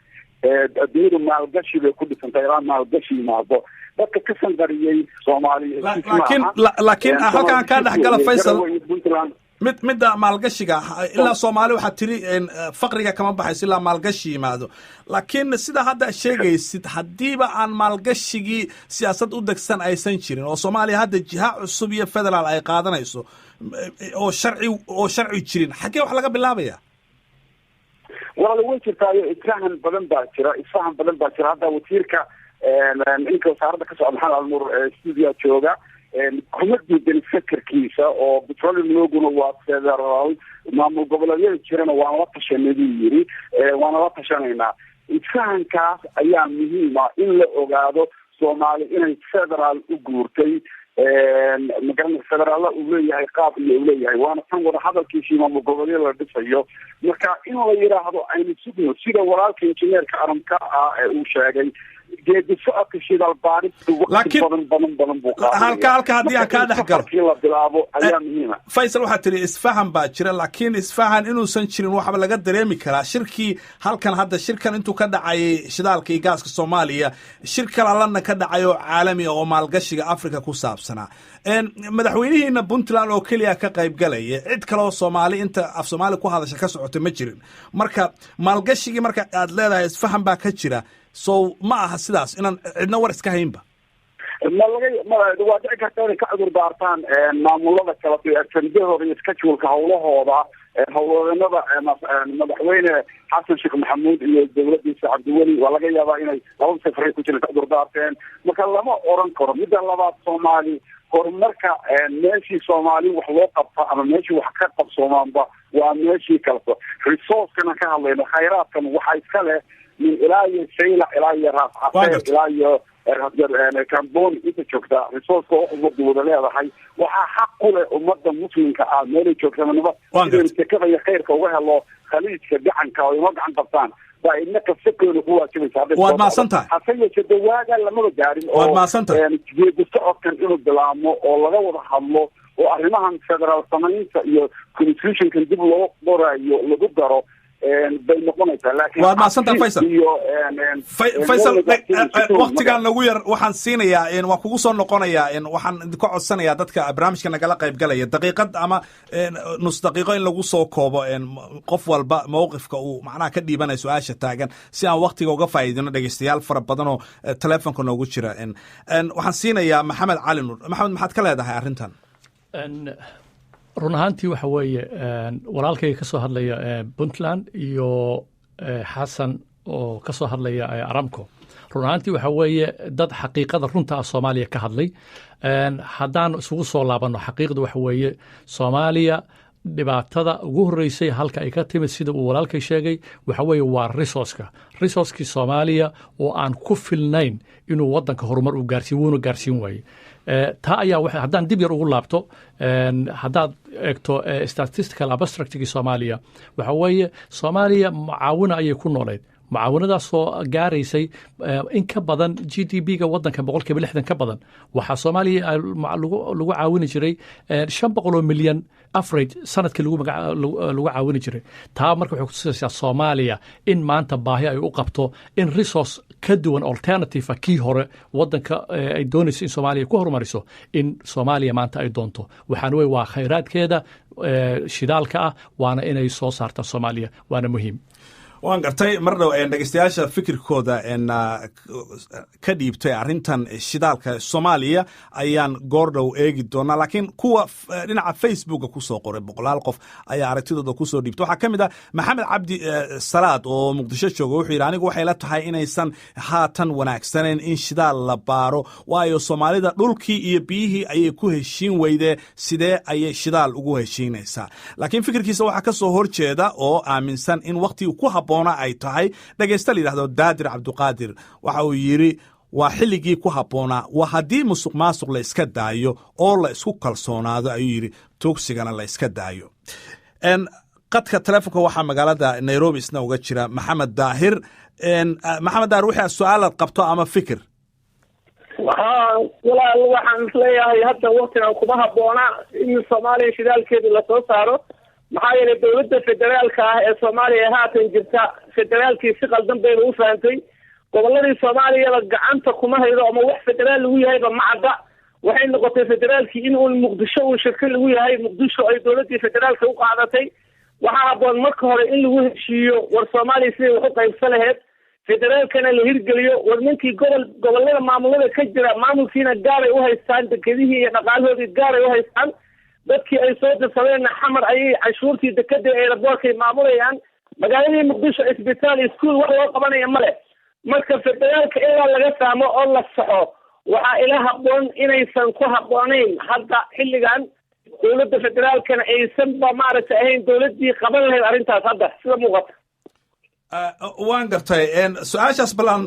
adduunyadu maalgashi bay ku dhisantay, ilaa maalgashi yimaado. Dadka ka sanqariyey Soomaaliya Laakiin halkaan kaa dhexgala, Faysal, midda maalgashiga ilaa Soomaali waxaad tiri faqriga kama baxayso ilaa maalgashi yimaado. Laakiin sida hadda sheegaysid, haddiiba aan maalgashigii siyaasad u degsan aysan jirin oo Soomaaliya hadda jiha cusub iyo federaal ay qaadanayso oo sharci jirin, xaggee wax laga bilaabaya? Walaal, way jirtaayo isfahan badan baa jira, isfahan badan baa jira. Hadda wasiirka ninka wasaaradda ka socda, Maxamed Alnuur, studio jooga, kuma diidan fekerkiisa oo petroleum loguna waa federaal, maamul goboleedyada jirana waan la tashanay buu yiri, waana la tashanaynaa. Isfahankaas ayaa muhiima in la ogaado Soomaali inay federaal u guurtay, magaranaysa, federaalla uu leeyahay qaab iyo uu leeyahay, waana tan wada hadalkiisii maamul goboleedyada la dhisayo. Marka in la yidhaahdo aynu sugno, sida walaalka injineerka aramka ah ee uu sheegay. Geedi socodka shidaal baaristu waqti badan badan badan buu qaadanaya. Halka haddii aan kaa dhex galo, Markii la bilaabo ayaa muhiima. Faysal, waxaad tiri isfahan baa jira, laakiin isfahan inuusan jirin waxba laga dareemi karaa shirkii halkan hadda shirkan intuu ka dhacayay shidaalka iyo gaaska Soomaaliya, shir kala London ka dhacay oo caalami ah oo maalgashiga Africa ku saabsanaa. Madaxweynihiina Puntland oo keliya ka qayb galaya, cid kale oo Soomaali inta af Soomaali ku hadasha ka socota ma jirin. Marka maalgashigii marka aad leedahay isfahan baa ka jira, so ma aha sidaas inaan cidna war iska haynba? Ma laga ma waa dhici karta inay ka cudur daartaan maamulada kale ajendahooda iyo scheduleka howlahooda, howlwadeenada madaxweyne Xasan Sheekh Maxamuud iyo dowladiisa Cabdiweli. Waa laga yaabaa inay laba safaray ku jiraan ka cudur daarteen. Marka lama oran karo. Midda labaad, Soomaali horumarka, meeshii Soomaali wax loo qabta ama meeshii wax ka qabsoomaanba waa meeshii kalto. Resourcekana ka hadlayno, khayraadkan waxaa iska leh min ilaa iyo Saylac ilaa iyo Raas Caseyr ilaa iyo Camboni inta joogtaa. Resourceka wax ummadda wada leedahay waxaa xaq ku leh ummadda muslimka ah meelay joogtamanaba. Sidaynu sekada iyo khayrka uga helo Khaliijka gacanka oo inoo gacan qabtaan baa inaka sakeenu ku waajibaysa. Waad mahadsan tahay. Hase yeeshee dawaaga lamaba gaarin. Waad mahadsan tahay. Geedi socodkan inuu bilaabmo oo laga wada hadlo oo arrimahan federaal samaynta iyo constitutionkan dib loo qorayo lagu daro bay noqonaysaa, laakiin Waad mahadsantahay, Faysal. Iyo Faysal, waktigaan nagu yar waxaan siinayaa, waan kugu soo noqonayaa. Waxaan idinka codsanayaa dadka barnaamijka nagala qayb galaya daqiiqad ama nus daqiiqo in lagu soo koobo qof walba mowqifka uu macnaha ka dhiibanaya su-aasha taagan, si aan waktiga uga faa'iidino dhegeystayaal fara badan oo telefonka noogu jira. Waxaan siinayaa Maxamed Cali Nuur. Maxamed, maxaad ka leedahay arrintan? Run ahaantii waxa weeye, walaalkayga ka soo hadlaya Puntland iyo Xasan oo ka soo hadlaya Aramco, run ahaantii waxa weeye dad xaqiiqada runta ah Soomaaliya ka hadlay. Haddaan isugu soo laabanno xaqiiqda, waxa weeye Soomaaliya dhibaatada ugu horreysay halka ay ka timid, sida uu walaalkay sheegay, waxa weeye waa resourceka, resourcekii Soomaaliya oo aan ku filnayn inuu waddanka horumar uu gaarsiin, wuuna gaarsiin waayey. Taa ayaa haddaan dib yar ugu laabto, haddaad eegto statistical abstractigii Soomaaliya, waxa weeye Soomaaliya mucaawina ayay ku nooleyd, mucaawinadaasoo gaaraysay in ka badan GDP-ga waddanka 60% ka badan. Waxaa Soomaaliya lagu caawini jiray 500 oo milyan average sanadkii lagu caawini jiray. Taa marka waxay kutusaysaa Soomaaliya in maanta baahi ay u qabto in resource ka duwan, alternative kii hore waddanka ay doonayso in Soomaaliya ku horumariso, in Soomaaliya maanta ay doonto. Waxaana wey waa khayraadkeeda shidaalka ah, waana inay soo saarta Soomaaliya, waana muhiim. Waan gartay. Mar dhow dhegeystayaasha fikirkooda ka dhiibtay arrintan shidaalka Soomaaliya ayaan goordhow eegi doonaa, laakiin kuwa dhinaca Facebooka kusoo qoray, boqolaal qof ayaa aragtidooda kusoo dhiibtay. Waxaa ka mid ah Maxamed Cabdi Salaad oo Muqdisho jooga. Wuxuu yidhi: "Anigu waxay la tahay inaysan haatan wanaagsanayn in shidaal la baaro, waayo Soomaalida dhulkii iyo biyihii ayay ku heshiin weydee, sidee ayay shidaal ugu heshiinaysaa?" Laakiin fikirkiisa waxaa ka soo horjeeda oo aaminsan in wakhtigii ku habboona ay tahay dhegeysta la yidhahdo Daadir Cabduqaadir. Waxa uu yidhi: "Waa xilligii ku habboonaa, waa haddii musuq maasuq la iska daayo oo la isku kalsoonaado," ayuu yidhi, "tuugsigana la iska daayo." Qadka telefonka waxaa magaalada Nairobi isna uga jira Maxamed Daahir. Maxamed Daahir, wixii su-aalaad qabto ama fikir? Haa walaal, waxaan isleeyahay hadda waktigan kuma habboona in Soomaaliya shidaalkeedu lasoo saaro, maxaa yeelay dowladda federaalka ah ee Soomaaliya haatan jirta federaalkii si qaldan bayna u fahantay. Goboladii Soomaaliyaba gacanta kuma haydo ama wax federaal lagu yahayba ma cadda. Waxay noqotay federaalkii in uun Muqdisho uun shirka lagu yahay, Muqdisho ay dowladdii federaalka u qaadatay. Waxaa habboon marka hore in lagu heshiiyo war Soomaaliya siday wax u qaybsan laheyd, federaalkana la hirgeliyo. War ninkii gobol, gobolada maamulada ka jira maamulkiina gaaray u haystaan, dekedihii iyo dhaqaalahoodii gaaray u haystaan, dadkii ay soo dirsadeenna Xamar ayay canshuurtii dekada airportkay maamulayaan. Magaaladii Muqdisho isbitaal, iskuol wax loo qabanaya ma leh. Marka federaalka ilaa laga fahmo oo la saxo, waxaa ila habboon inaysan ku habboonayn hadda xilligan, dowladda federaalkana aysanba maaragtay ahayn dowladdii qaban lahayd arrintaas hadda sida muuqata. Waan gartay su-aashaas. Bal aan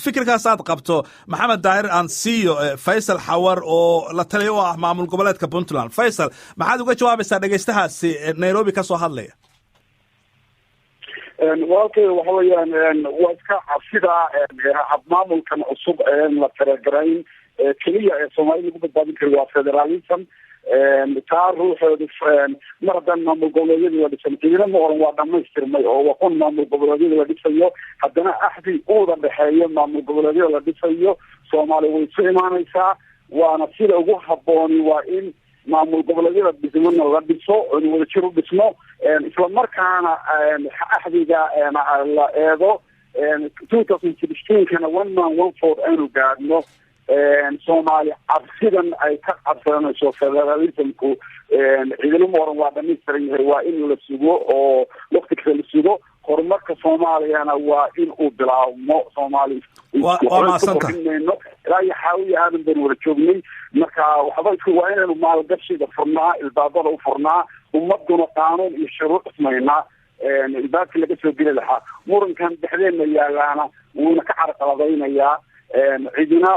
fikirkaas aad qabto, Maxamed Daahir, aan siiyo Faysal Xawar oo la taliya u ah maamul goboleedka Puntland. Faysal, maxaad uga jawaabaysaa dhegeystahaasi Nairobi ka soo hadlaya? Walaalkay, waxa weeyaan waa iska cabsida habmaamulkan cusub la taregarayn keliya ee Soomaalida lagu badbaadin karo waa federalism. Taa ruuxeedu mar haddaan maamul goboleedyada la dhisan, ciidana ma oran waa dhamaystirmay oo waa kun maamul goboleedyada la dhisayo, haddana axdi uuda dhexeeyo maamul goboleedyada la dhisayo, Soomaaliya way isu imaanaysaa. Waana sida ugu habbooni, waa in maamul goboleedyada dhismana la dhiso oonu wadajir u dhisno, isla markaana axdiga la eego, 2016-kana one man one vote aynu gaadhno. Soomaali cabsidan ay ka cabsanayso federalismku, ciidana ma oran waa dhamaystiran yahay. Waa in la sugo oo wakti kasta la sugo. Horumarka Soomaaliyana waa in uu bilaabmo. Soomaali Waa mahadsantahay. Mayno ilaa iyo Xaawiya Aadan baynu wada joognay. Marka waxba isku waa inaynu maalgashiga furnaa, ilbaabada u furnaa, ummaduna qaanuun iyo shuruuc ismaynaa ilbaabkii laga soo geli lahaa. Murankan dhexdeena yaalaana wuuna ka carqaladaynayaa. Cidina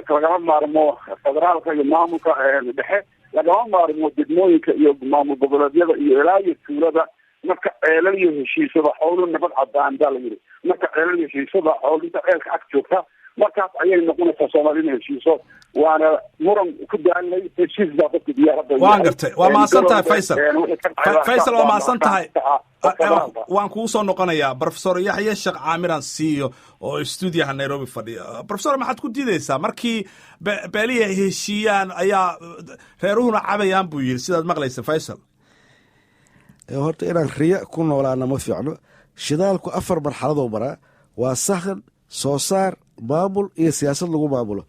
lagama maarmo federaalka iyo maamulka dhexe, lagama maarmo degmooyinka iyo maamul goboleedyada iyo ilaa iyo tuulada. Marka ceelal iyo heshiisada xoolu nabad cadaan baa la yidhi. Marka ceelal iyo heshiisada xoolu inta ceelka ag joogta, markaas ayay noqonaysaa Soomaali inay heshiiso. Waana muran ku daalnay, heshiis baa dadka diyaaradda. Waan gartay, waa mahadsan tahay Faysal. Faysal, waa mahadsan tahay. Waan kugu soo noqonayaa. Professor Yaxye Sheekh Caamiran siiyo oo stuudiyaha Nairobi fadhiya. Professor, maxaad ku diideysaa markii beelihii ay heshiiyaan ayaa reeruhuna cabayaan buu yidhi, sidaad maqlaysa Faysal? Horta inaan riya ku noolaana ma fiicno. Shidaalku afar marxaladoo maraa: waa sahan, soo saar, maamul iyo siyaasad lagu maamulo.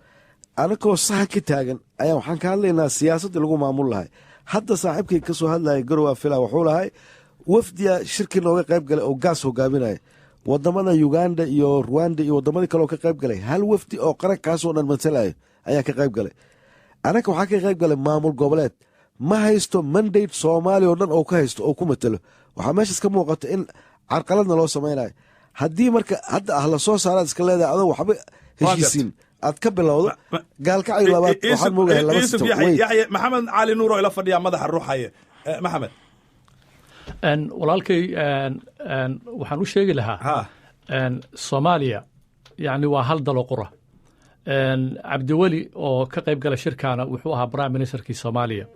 Anakoo sahan ka taagan ayaa waxaan ka hadlaynaa siyaasaddii lagu maamul lahay. Hadda saaxiibkay ka soo hadlaya Garowa fila wuxuu lahay wafdiya shirkii nooga qayb galay oo gaas hogaaminaya wadamada Uganda iyo Ruwanda iyo wadamadii kaleoo ka qayb galay. Hal wafdi oo qarankaasoo dhan matalayo ayaa ka qayb galay. Anaka waxaa ka qayb galay maamul goboleed ma haysto mandate Soomaaliya oo dhan oo ka haysto oo ku matalo. Waxaa meeshaas ka muuqata in carqaladna loo samaynayo. Haddii marka hadda ah lasoo saaraad iska leedahay adoo waxba heshiisiin aad ka bilowdo Gaalkacyo labaad, waxaan moogahay laba. Yaxye, Maxamed Cali Nuur oo ila fadhiyaa madaxa ruuxaye. Maxamed. Walaalkay, waxaan u sheegi lahaa Soomaaliya yani waa hal dalo qura. Cabdiweli oo ka qayb gala shirkaana wuxuu ahaa prime ministerkii Soomaaliya.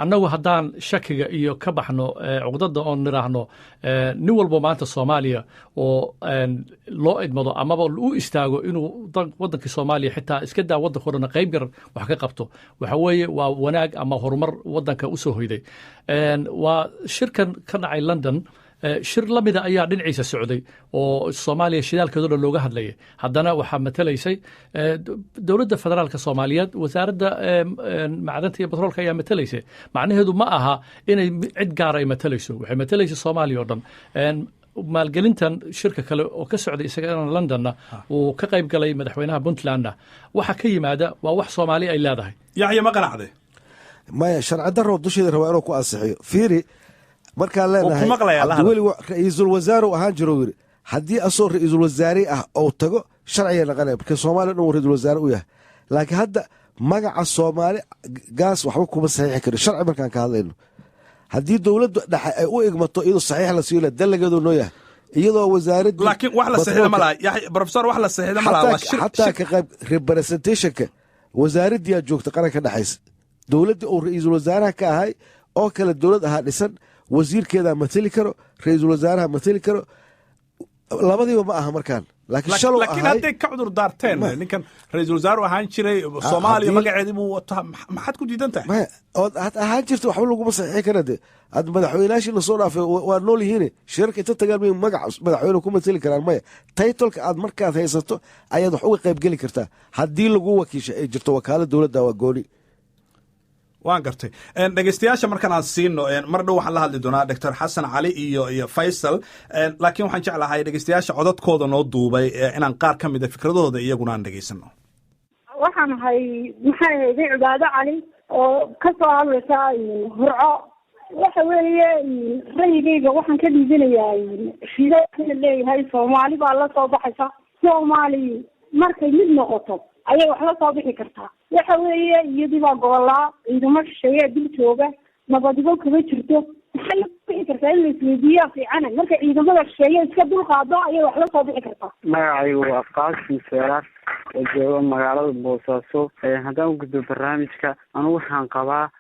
Annagu haddaan shakiga iyo ka baxno cuqdada oon niraahno nin walbo maanta Soomaaliya oo loo idmado amaba u istaago inuu waddankii Soomaaliya, xitaa iska daa waddanka o dhan, qayb yar wax ka qabto, waxa weeye waa wanaag ama horumar waddanka u soo hoyday. Waa shirkan ka dhacay London, shir la mida ayaa dhinaciisa socday oo Soomaaliya shidaalkeedo dhan looga hadlayay. Haddana waxaa matalaysay dowladda federaalka Soomaaliyeed, wasaaradda macdanta iyo batroolka ayaa matalaysay. Macnaheedu ma aha inay cid gaara ay matalayso, waxay matalaysay Soomaaliya oo dhan. Maalgelintan shirka kale oo ka socday isagana Londonna uu ka qayb galay madaxweynaha Puntlandna, waxa ka yimaada waa wax Soomaali ay leedahay. Yaxya, ma qanacday? Maya, sharci darro dusheeda rabaa inuu ku ansixiyo. Fiiri, markaan leenahay Cabdiweli ra-iisul wasaare u ahaan jiro, yiri haddii asoo ra-iisul wasaare ah ou tago sharciga naqanaya, marka Soomaaliya dhan uu ra-iisul wasaare u yahay. Laakiin hadda magaca Soomaali gaas waxba kuma saxiixi karin. Sharci markaan ka hadlayno, haddii dowladda dhexe ay u igmato iyadoo saxiix la siiyo, dalageedu noo yahay iyadoo wasaaraddii. Laakiin wax la saxiixda ma laha, Yaxya, professor, wax la saxiixda ma laha, waa shir. Xataa ka qayb representationka wasaaraddii aa joogta qaranka dhexaysa, dowladdii uu ra-iisul wasaaraha ka ahay oo kale dowlad ahaa dhisan, wasiirkeedaa mateli karo, ra-iisul wasaaraha mateli karo, labadiiba ma aha markaan. Laakiin shalow laakiin ahay hadday ka cudur daarteen ninkan ra-iisul wasaaru ahaan jiray Soomaaliya, magaceedii buu wataa, maxaad ku diidan tahay? Maya, ood had ahaan jirta waxba laguma saxiixi kara. De had madaxweynayaashii lasoo dhaafay waa nool yihiin, shirarka inta tagaan may magac madaxweyne ku mateli karaan? Maya, titleka aad markaad haysato ayaad wax uga qayb geli kartaa haddii lagu wakiisha ay jirto wakaalad dowladda, waa gooni. Waan gartay. Dhegeystayaasha markaan aan siino, mar dhow waxaan la hadli doonaa Doctor Xasan Cali iyo Faysal, laakiin waxaan jeclahay dhegeystayaasha codadkooda noo duubay inaan qaar ka mida fikradahooda iyaguna aan dhegeysano. Waxaan ahay, maxay ahayday, Cibaado Cali oo ka soo hadlaysa Hurco. Waxa weeye ra'yigayga waxaan ka dhiibinayaa shidaalkana leeyahay Soomaali baa la soo baxaysa. Soomaali markay mid noqoto ayay wax la soo bixi kartaa. Waxa weeye iyadii baa gobolaa, ciidamo shisheeyaa dul jooga, nabadibo kama jirto. Maxay bixi kartaa in la isweydiiyaa fiicana. Marka ciidamada shisheeye iska dulqaado ayay wax la soo bixi kartaa. Magacaygu waa Qaasim Seeraar oo jooga magaalada Boosaaso. Haddaan u gudbo barnaamijka, anugu waxaan qabaa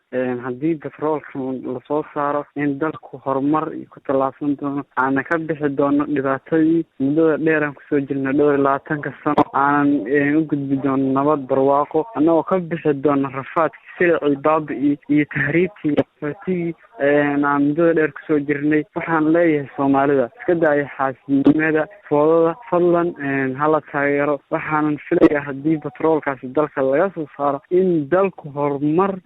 haddii batroolka lasoo saaro in dalku horumar ku tallaabsan doono, aanan ka bixi doono dhibaatadii muddada dheeraan kusoo jirna dhowr iyo labaatanka sano, aanan u gudbi doono nabad barwaaqo, annagoo ka bixi doono rafaadkii, silicii, baabi'ii iyo tahriibtii qaxootigii aan muddada dheer kusoo jirnay. Waxaan leeyahay Soomaalida iska daaya xaasidnimada, foodada, fadlan hala taageero. Waxaanan filayaa haddii batroolkaasi dalka laga soo saaro in dalku horumar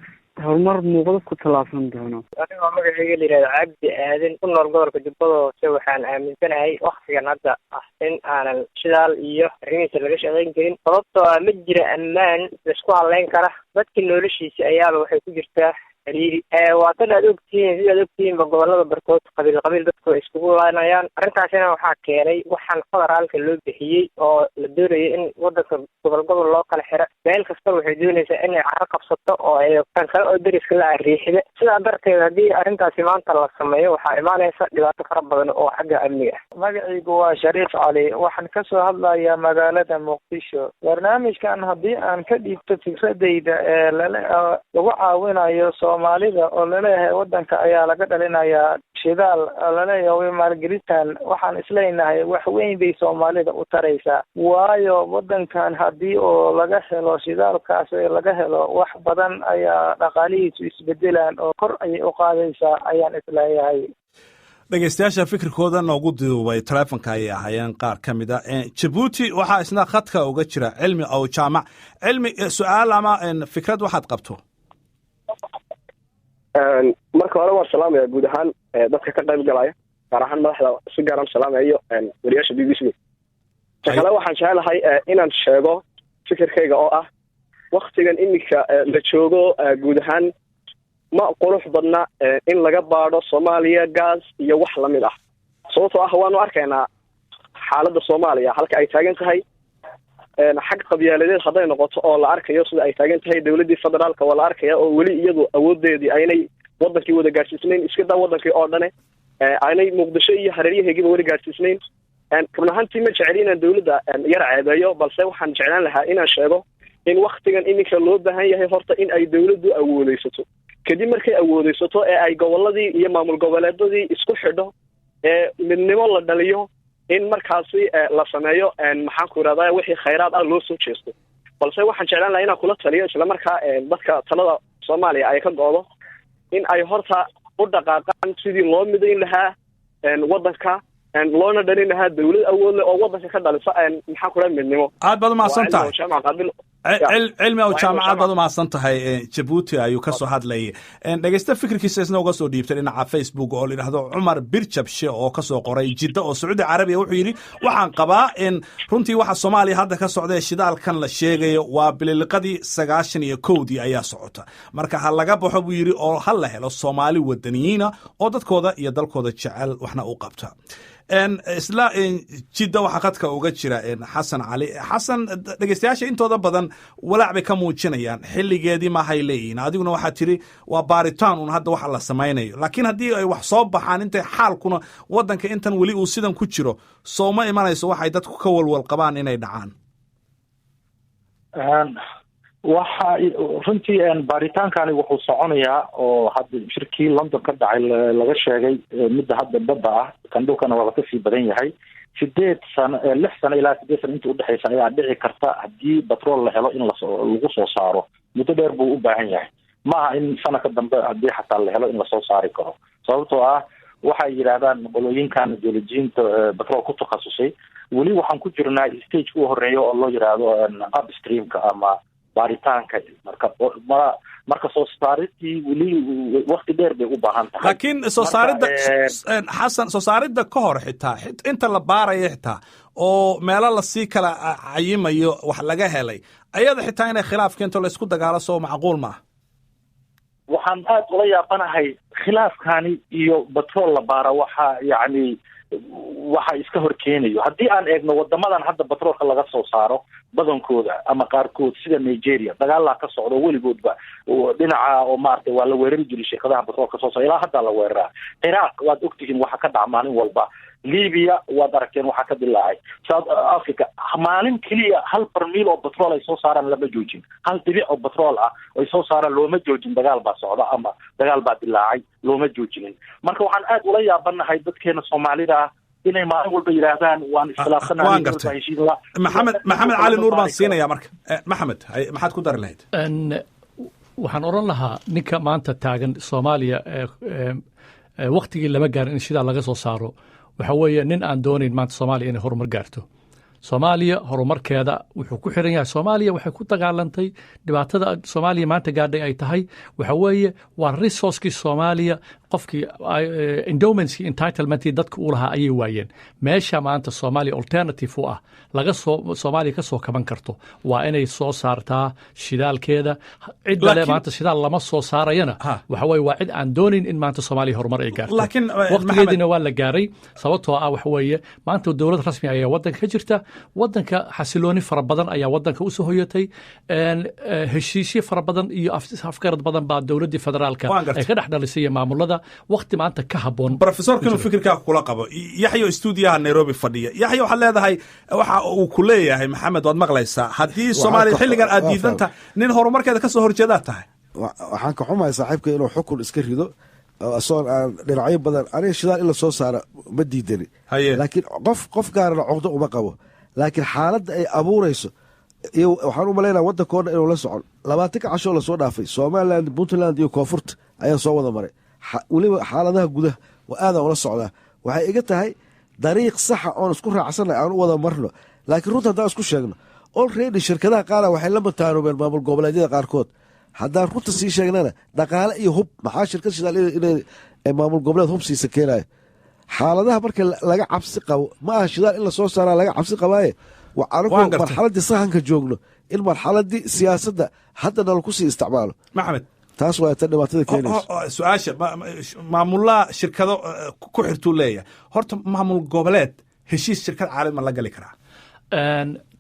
muuqdo ku tallaabsan doono. Anigoo magacayga la yihahdo Cabdi Aadan, ku nool gobolka Jubbada Hoose, waxaan aaminsanahay waktigan hadda ah in aanan shidaal iyo arrimihiisa laga shaqayn karin, sababtoo ah ma jira ammaan laisku halleyn kara. Dadka noloshiisa ayaaba waxay ku jirtaa ciriiri. Waa tan aad ogtihiin, sidaad ogtihiinba gobolada barkood qabiil qabiil dadku ay iskugu laanayaan. Arrintaasina waxaa keenay waxaan federaalka loo bixiyey oo la doonaya in wadanka gobol gobol loo kala xiro. Meel kastaba waxay doonaysaa inay caro qabsato oo ay kan kale oo deriska la ariixida. Sidaa darteed haddii arrintaasi maanta la sameeyo, waxaa imaanaysa dhibaato fara badan oo xagga amniga ah. Magacaygu waa Shariif Cali, waxaan kasoo hadlayaa magaalada Muqdisho. Barnaamijkan haddii aan ka dhiibto fikradayda ee lale lagu caawinayo Soomaalida oo laleeyahay wadanka ayaa laga dhalinayaa shidaal oo laleeyahay maalgelintan, waxaan isleenahay wax weyn bay Soomaalida u taraysaa, waayo wadankan haddii oo laga helo shidaalkaas laga helo, wax badan ayaa dhaqaalihiisu isbedelaan oo kor ayay u qaadaysaa ayaan isleeyahay. Dhegeystayaasha fikirkooda noogu duubay taleefonka ayay ahaayeen qaar ka mid a. Jabuuti waxaa isna khadka uga jira Cilmi Ow Jaamac. Cilmi, su-aal ama fikrad waxaad qabto? Marka hore waan salaamaya guud ahaan dadka ka qayb galaya, gaar ahaan madaxda si gaaraan salaamayo, wariyaasha BBC. Ta kale waxaan jecelahay inaan sheego fikirkayga oo ah waktigan iminka la joogo guud ahaan ma qurux badna in laga baadho Soomaaliya gas iyo wax lamid ah, sababtoo ah waanu arkaynaa xaaladda Soomaaliya halka ay taagan tahay xag qabyaaladeed hadday noqoto oo la arkayo sida ay taagan tahay. Dowladdii federaalka waa la arkaya oo weli iyadu awoodeedii aynay wadankii wada gaadhsiisnayn, iska daa wadankii oo dhane, aynay Muqdisho iyo hareeryaheegiiba weli gaadhsiisnayn. Run ahaantii ma jeceli inaan dowladda yar ceebeeyo, balse waxaan jeclaan lahaa inaan sheego in waktigan iminka loo baahan yahay horta in ay dowladdu awoodeysato. Kadib markay awoodeysato ee ay goboladii iyo maamul goboleedadii isku xidho ee midnimo la dhaliyo, in markaasi la sameeyo, maxaan ku irahdaa, wixii khayraad ah loo soo jeesto. Balse waxaan jeclaan lahaa inaan kula taliyo islamarkaa dadka talada Soomaaliya ay ka go'do in ay horta u dhaqaaqaan sidii loo midayn lahaa waddanka, loona dhalin lahaa dowlad awood leh oo waddanka ka dhalisa, maxaan ku raha, midnimo. Aad baad umahadsan tahay. Jaamac Qaabil. Cilmi Ow Jaamacad, baad umahadsan tahay. Jabuuti ayuu ka soo hadlayay. Dhegeysta fikirkiisa isna uga soo dhiibtay dhinaca Facebook oo layidhaahdo Cumar Birjabshe oo kasoo qoray Jidda oo Sacuudi Carabiya, wuxuu yidhi: waxaan qabaa in runtii waxa Soomaaliya hadda ka socda ee shidaalkan la sheegayo waa bililiqadii 91-dii ayaa socota. Marka ha laga baxo, buu yidhi, oo ha la helo Soomaali wadaniyiina oo dadkooda iyo dalkooda jecel waxna u qabta. Isla Jidda waxaa khadka uga jira Xasan Cali Xasan. Dhegeystayaasha intooda badan walaac bay ka muujinayaan, xilligeedii mahay leeyihiin. Adiguna waxaa tiri waa baaritaan un hadda waxa la samaynayo, laakiin haddii ay wax soo baxaan intay xaalkuna waddanka intan weli uu sidan ku jiro, soo ma imanayso waxay dadku ka walwal qabaan inay dhacaan? Waxa runtii baaritaankani wuxuu soconayaa oo hadda shirkii London ka dhacay laga sheegay midda hadda badda ah, kan dhulkana waaba kasii badan yahay. 8 sano, 6 sano ilaa 8 sano inta udhexeysa ayaa dhici karta haddii batrool la helo in lagu soo saaro. Muddo dheer buu u baahan yahay, maaha in sanadka dambe haddii xataa la helo in lasoo saari karo, sababtoo ah waxay yidhaahdaan qolooyinkan geolojiyiinta batrool ku takhasusay, weli waxaan ku jirnaa stage u horeeya oo loo yidhaahdo upstreamka ama baaritaanka. Marka marka soo saaridtii weli wakti dheer bay u baahan tahay. Laakiin soo saaridda, Xasan, soo saaridda ka hor xitaa inta la baaraya xitaa oo meelo lasii kala cayimayo wax laga helay, ayada xitaa inay khilaaf keento, laysku dagaalo, soo macquul maaha? Waxaan aada ula yaabanahay khilaafkani iyo batrool la baara. Waxa yacni Waxa iska hor keenayo, haddii aan eegno wadamadan hadda batroolka laga soo saaro badankooda ama qaarkood, sida Nigeria, dagaalaa ka socdo weligoodba dhinaca oo maaragtay waa la weerari jiray shirkadaha batroolka soo saara, ilaa haddaa la weeraraa. Ciraaq waad ogtihiin waxa ka dhaca maalin walba. Libya waad aragteen waxaa ka dilaacay. South Africa maalin keliya hal barmiil oo batrool ay soo saaraan lama joojin, hal dhibic oo batrool ah ay soo saaraan looma joojin. Dagaal baa socda ama dagaal baa dilaacay, looma joojinin. Marka waxaan aad ula yaabanahay dadkeena Soomaalida ah inay maalin walba yidhaahdaan waan iskhilaafsanahay. Waan gartay. Maxamed Cali Nuur baan siinaya marka. Maxamed, maxaad ku dari lahayd? Waxaan odhan lahaa ninka maanta taagan Soomaaliya waktigii lama gaarin in shidaal laga soo saaro, waxa weeye nin aan doonayn maanta Soomaaliya inay horumar gaarto. Soomaaliya horumarkeeda wuxuu ku xiran yahay, Soomaaliya waxay ku dagaalantay, dhibaatada Soomaaliya maanta gaadhay ay tahay waxa weeye waa resourcekii Soomaaliya, qofkii endowmentskii, entitlementkii dadka u lahaa ayay waayeen. Meesha maanta Soomaaliya alternative u ah laga soo Soomaaliya ka soo kaban karto waa inay soo saartaa shidaalkeeda. Cidda le maanta shidaal lama soo saarayana waxa weeye waa cid aan doonayn in maanta Soomaaliya horumar ay gaarto. Waqtigeediina waa la gaaray, sababtoo ah waxa weeye maanta dowlad rasmi ayaa waddanka ka jirta, waddanka xasilooni fara badan ayaa waddanka usoo hoyatay, heshiisyo fara badan iyo afgarad badan baa dowladdii federaalka ay ka dhex dhalisay iyo maamulada. Waqti maanta ka habboon. Profesorka inuu fikirkaa kula qabo, Yaxyo stuudiyaha Nairobi fadhiya. Yaxya, waxaad leedahay, waxa uu ku leeyahay Maxamed waad maqlaysaa, haddii Soomaaliya xilligan aad diidanta nin horumarkeeda ka soo horjeedaad tahay. Waxaan ka xumahay saaxiibka inuu xukun iska rido asoon aan dhinacyo badan. Aniga shidaal in la soo saara ma diidani, laakiin qof gaarana cuqdo uma qabo, laakiin xaaladda ay abuurayso iyo waxaan u malaynaya waddanka o dhan inuu la socon. 20-ka cashoo lasoo dhaafay Somaliland, Puntland iyo Koonfurta ayaa soo wada maray, weliba xaaladaha gudaha waa aadaan ula socdaa. Waxay iga tahay dariiq saxa oon isku raacsanay aan u wada marno, laakiin runta haddaan isku sheegno, already shirkadaha qaara waxay la mataanoobeen maamul goboleedyada qaarkood. Haddaan runta sii sheegnana, dhaqaale iyo hub, maxaa shirkad shidaal inay maamul goboleed hub siisa keenayo? Xaaladaha marka laga cabsi qabo ma aha shidaal in lasoo saaraa laga cabsi qabaaye. Anagoo marxaladii sahanka joogno in marxaladii siyaasadda hadda nala kusii isticmaalo. Maxamed. Taas waa tan dhibaatada keenayso. Su-aasha maamulaha shirkado ku xirtuu leeyahay, horta maamul goboleed heshiis shirkad caalami ma la gali karaa?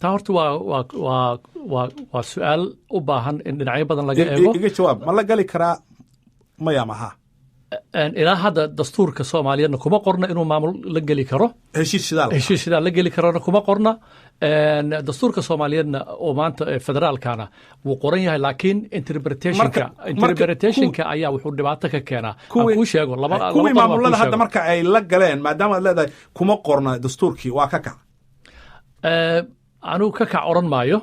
Taa horta waa su-aal u baahan in dhinacyo badan laga eego. Iga jawaab, ma la gali karaa maya maha? Ilaa hadda dastuurka Soomaaliyeedna kuma qorna inuu maamul la geli karo heshiis shidaal. Heshiis shidaal la geli karona kuma qorna dastuurka Soomaaliyeedna oo maanta federaalkana wuu qoran yahay, laakiin interpretationka ayaa wuxuu dhibaato ka keenaa. Aan kuu sheego laba kuwii maamulada hadda marka ay la galeen, maadaama aad leedahay kuma qorna dastuurkii, waa ka kac. Anigu ka kac odhan maayo,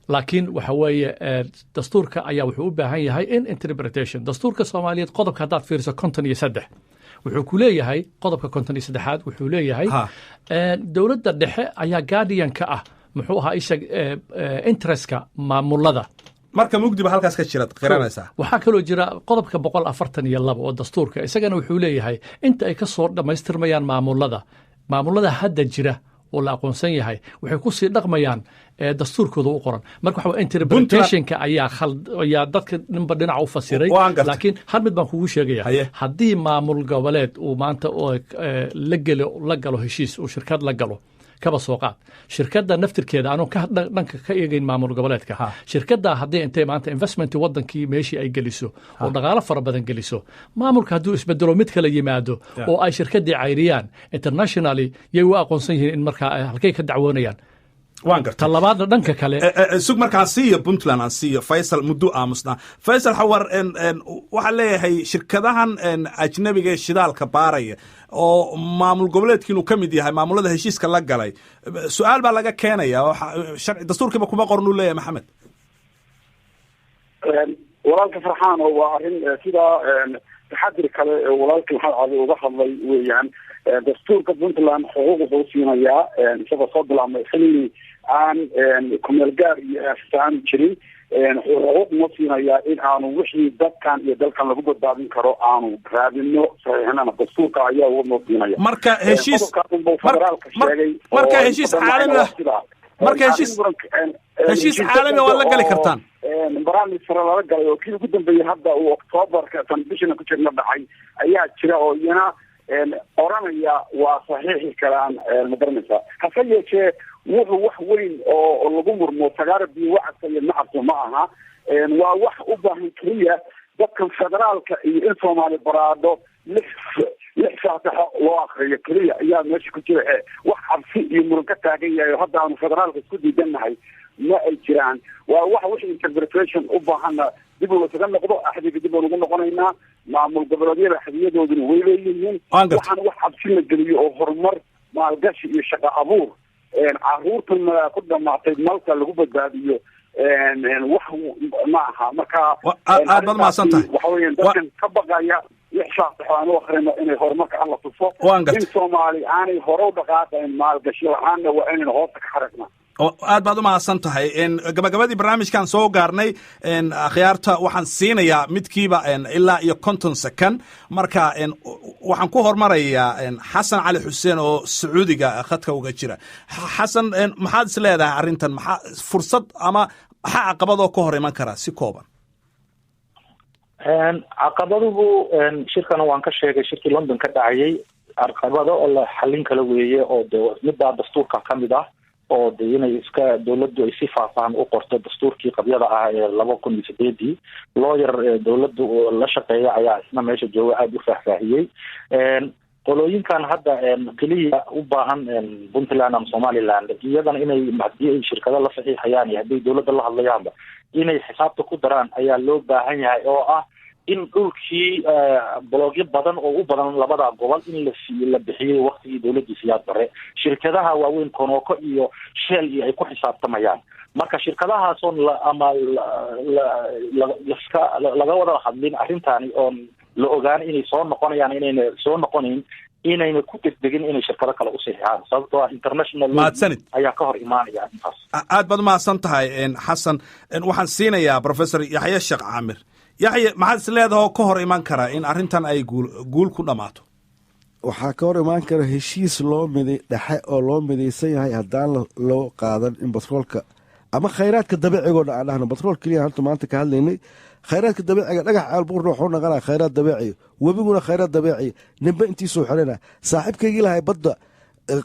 laakiin waxa weeye dastuurka ayaa wuxuu u baahan yahay in interpretation. Dastuurka Soomaaliyeed qodobka haddaad fiiriso 53 wuxuu ku leeyahay, qodobka 53aad wuxuu leeyahay dowladda dhexe ayaa guardian ka ah, muxuu ahaa isha interestka maamulada. Marka mugdi ba halkaas ka jiraad qiranaysaa. Waxaa kaloo jira qodobka 142 oo dastuurka, isagana wuxuu leeyahay inta ay ka soo dhammaystirmayaan maamulada hadda jira oo la aqoonsan yahay waxay ku sii dhaqmayaan dastuurkooda u qoran. Marka waxa interpretationka ayaa khald ayaa dadka ninba dhinaca u fasiray. Laakiin hal mid baan kugu sheegaya: haddii maamul goboleed uu maanta la gelo la galo heshiis uu shirkad la galo, kaba soo qaad shirkadda naftirkeeda, anuu ka dhanka ka eegayn maamul goboleedka, shirkadda haddii intay maanta investment wadankii meeshii ay geliso oo dhaqaalo fara badan geliso, maamulka hadduu isbedelo, mid kala yimaado oo ay shirkaddii cayriyaan, internationally yay u aqoonsan yihiin in markaa halkay ka dacwoonayaan? Waan gartay. Talabaadna dhanka kale. Sug, markaan siiyo Puntland, aan siiyo Faysal. Muddo aamusnaa Faysal Xawar. Waxaa leeyahay shirkadahan ajnabiga ee shidaalka baaraya oo maamul goboleedkiinuu ka mid yahay maamulada heshiiska la galay, su-aal baa laga keenaya, sharci dastuurkiiba kuma qoran uu leeyahay Maxamed. Walaalka Farxaan, oo waa arrin sidaa taxadir kale walaalka Maxamed Cali uga hadlay weeyaan. Dastuurka Puntland xuquuq wuxuu siinayaa, isagoo soo bilaabmay xilli aan kumeel gaar iyo astaan jirin, xuquuq noo siinayaa in aanu wixii dadkan iyo dalkan lagu badbaadin karo aanu raadino, saxiixnana. Dastuurka ayaa uga noo siinaya. Marka heshiis federaalka sheegay. Marka heshiis caalami ah, marka heshiis caalami waad la gali kartaan. Barnaamij sare lala galay oo kii ugu dambeeyey hadda uu Octoobarka tan bishana ku jirna dhacay ayaa jira oo iyana Oranaya waa saxiixi karaan, ma garanaysaa? Hase yeeshee, wuxuu wax weyn oo lagu murmo, sagaara biyo wacadka iyo nacabku ma aha. Waa wax u baahan keliya dadkan federaalka iyo in Soomaali baraadho lix faataxo loo akriyo keliya ayaa meesha ku jira. E wax cabsi iyo muran ka taagan yahay oo hadda aanu federaalka isku diidannahay ma ay jiraan. Waa wax wixii interpretation u baahanna dib uu isaga noqdo, axdiga dib baan ugu noqonaynaa. Maamul goboleedyada axdiyadooduna way leeyihiin. Waxaana wax cabsi la geliyo oo horumar, maalgashi iyo shaqo abuur caruurtan ku dhamaatay malka lagu badbaadiyo wax ma aha. Marka Aad baad mahadsan tahay. Waxa weya dadkan ka baqaya lix faataxo aan u akrino inay horumarka alla tuso in Soomaali aanay hore u dhaqaaqayn maalgashi la-aanna, waa inaynu hoosta ka xariqna. Aad baad u mahadsan tahay. Gabagabadii barnaamijkan soo gaarnay. Akhyaarta waxaan siinayaa midkiiba ilaa iyo 50 second. Marka waxaan ku hormarayaa Xasan Cali Xuseen oo Sacuudiga khadka uga jira. Xasan, maxaad is leedahay arrintan? Maxaa fursad ama maxaa caqabadoo ka hor iman karaa, si kooban? Caqabaduhu shirkana waan ka sheegay, shirkii London ka dhacayay. Caqabado oo la xallin kala weeye oo de middaa dastuurka ka mid ah, oo de inay iska dawladdu ay si faahfaahan u qorto dastuurkii qabyada ah ee 2008-dii. Lawyer dawladdu la shaqeeya ayaa isna meesha jooga, aada u faahfaahiyey. Qolooyinkan hadda keliya u baahan Puntland ama Somaliland, iyadana inay haddii ay shirkado la saxiixayaan iyo hadday dawladda la hadlayaanba inay xisaabta ku daraan ayaa loo baahan yahay, oo ah in dhulkii boloogyo badan oo u badan labada gobol in la bixiyey waktigii dawladdii Siyaad Bare, shirkadaha waaweyn Conoco iyo Shell iyo ay ku xisaabtamayaan. Marka shirkadahaasoon ama laska laga wada hadlin arrintaani, oon la ogaan inay soo noqonayaan, inayna soo noqonayn, inayna ku degdegin inay shirkado kale u saxiixaan, sababtoo ah international Mahadsanid. ayaa ka hor imaanaya arrintaas. Aad baad umahadsan tahay, Xasan. Waxaan siinayaa Professor Yaxye Sheekh Caamir. Yaxye, maxaad is leedaha oo ka hor iman kara in arrintan ay guul ku dhammaato? Waxaa ka hor imaan kara heshiis loo miday dhexe oo loo midaysan yahay haddaan loo qaadan in batroolka ama khayraadka dabiicigo dhan aan dhahno. Batrool keliya horta maanta ka hadlaynay. Khayraadka dabiiciga, dhagax Ceelbuurna wuxuu naqanaa khayraad dabiici, webiguna khayraad dabiici, ninba intiisuu xirana. Saaxiibkaygii lahay badda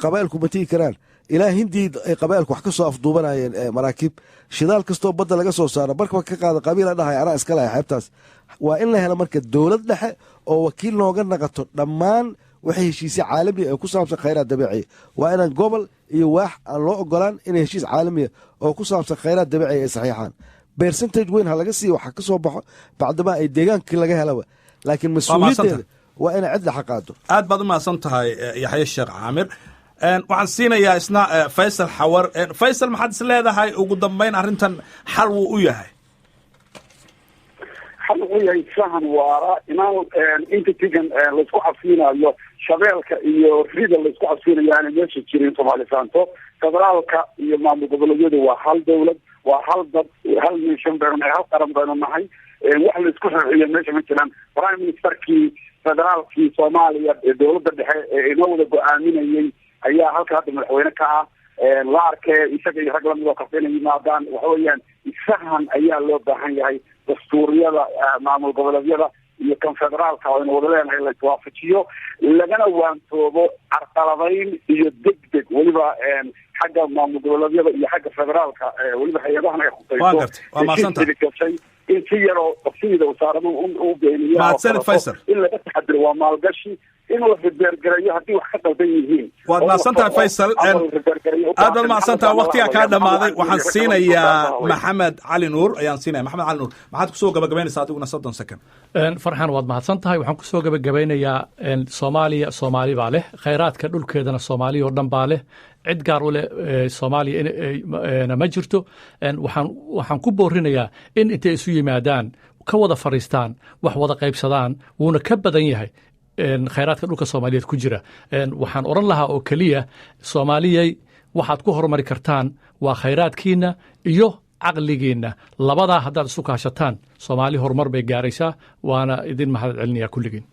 qabaa'ilku ma tigi karaan, ilaa Hindii ay qabaa'ilku wax ka soo afduubanayeen maraakiib. Shidaal kastoo badda laga soo saaro markaba ka qaada qabiila dhahay anaa iska lahay xeebtaas. Waa in la helo marka dowlad dhexe oo wakiil nooga naqato dhammaan waxay heshiisya caalamiya ee ku saabsan khayraad dabiiciya. Waa inaan gobol iyo waax aan loo ogolaan inay heshiis caalamiya oo ku saabsan khayraad dabiiciya ay saxiixaan. Percentage weyn ha laga siiyo waxa ka soo baxo bacdamaa ay deegaankii laga helaba, laakiin mas-uuliyaddeeda waa inay cid dhexa qaado. Aad baad u mahadsan tahay, Yaxye Sheekh Caamir. Waxaan siinayaa isna Faysal Xawar. Faysal, maxaad is leedahay ugu dambeyn arrintan xal wuu u yahay? Xal wuxuu yahay fahan waara inaan entity-gan laysku cabsiinayo, shabeelka iyo rida laysku cabsiinayo, aanay meesha jirin. Soomaali fahanto, federaalka iyo maamul goboleedyadu waa hal dawlad, waa hal dad, hal nation baynu nahay, hal qaran baynu nahay. Wax laisku xooxiyo meesha ma jiraan. Prime ministerkii federaalkii Soomaaliya ee dowladda dhexe ee inoo wada go-aaminayay ayaa halka hadda madaxweyne ka ah. La arkee isaga iyo rag lamid oo kasta inay yimaadaan. Waxa weeyaan isfahan ayaa loo baahan yahay. Dastuuriyada maamul goboleedyada iyo kan federaalka oo aynu wada leenahay la iswaafajiyo, lagana waantoobo carqaladayn iyo deg deg, weliba xagga maamul goboleedyada iyo xagga federaalka, weliba hay-adahan ay khusayso. Waan gartay, waa mahadsantahay. Gashay in si yaroo qofsiida wasaaradu u beeniya. Mahadsanid, Faysal. In laga taxadiro waa maalgashi, in la repair-gareeyo haddii wax ka qaldan yihiin. Waad mahadsantahay, Faysal, aad baad mahadsantahay. Waqtigaa kaa dhamaaday. Waxaan siinayaa Maxamed Cali Nuur ayaan siinaya. Maxamed Cali Nuur, maxaad kusoo gabagabaynaysaa adiguna, 30 second? Farxan, waad mahadsan tahay. Waxaan kusoo gabagabaynayaa, Soomaaliya Soomaali baa leh, khayraadka dhulkeedana Soomaaliya oo dhan baa leh. Cid gaar u leh Soomaaliya ma jirto. Waxaan ku boorinayaa in intay isu yimaadaan, ka wada fadhiistaan, wax wada qaybsadaan. Wuuna ka badan yahay khayraadka dhulka Soomaaliyeed ku jira. Waxaan odhan lahaa oo keliya, Soomaaliyay, waxaad ku horumari kartaan waa khayraadkiinna iyo caqligiinna. Labadaa haddaad isu kaashataan, Soomaali horumar bay gaaraysaa. Waana idin mahad celinayaa kulligiin.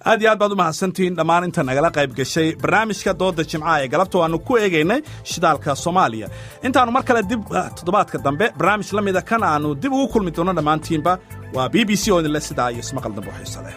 Aad iyo aad baad u mahadsantihiin dhammaan inta nagala qayb gashay barnaamijka dooda Jimcaha ee galabta waannu ku eegaynay shidaalka Soomaaliya. Intaannu mar kale dib toddobaadka dambe barnaamij la mida kan aanu dib ugu kulmi doono, dhammaantiinba waa BBC oo idinle sidaa iyo ismaqal dambe oo xiisa leh.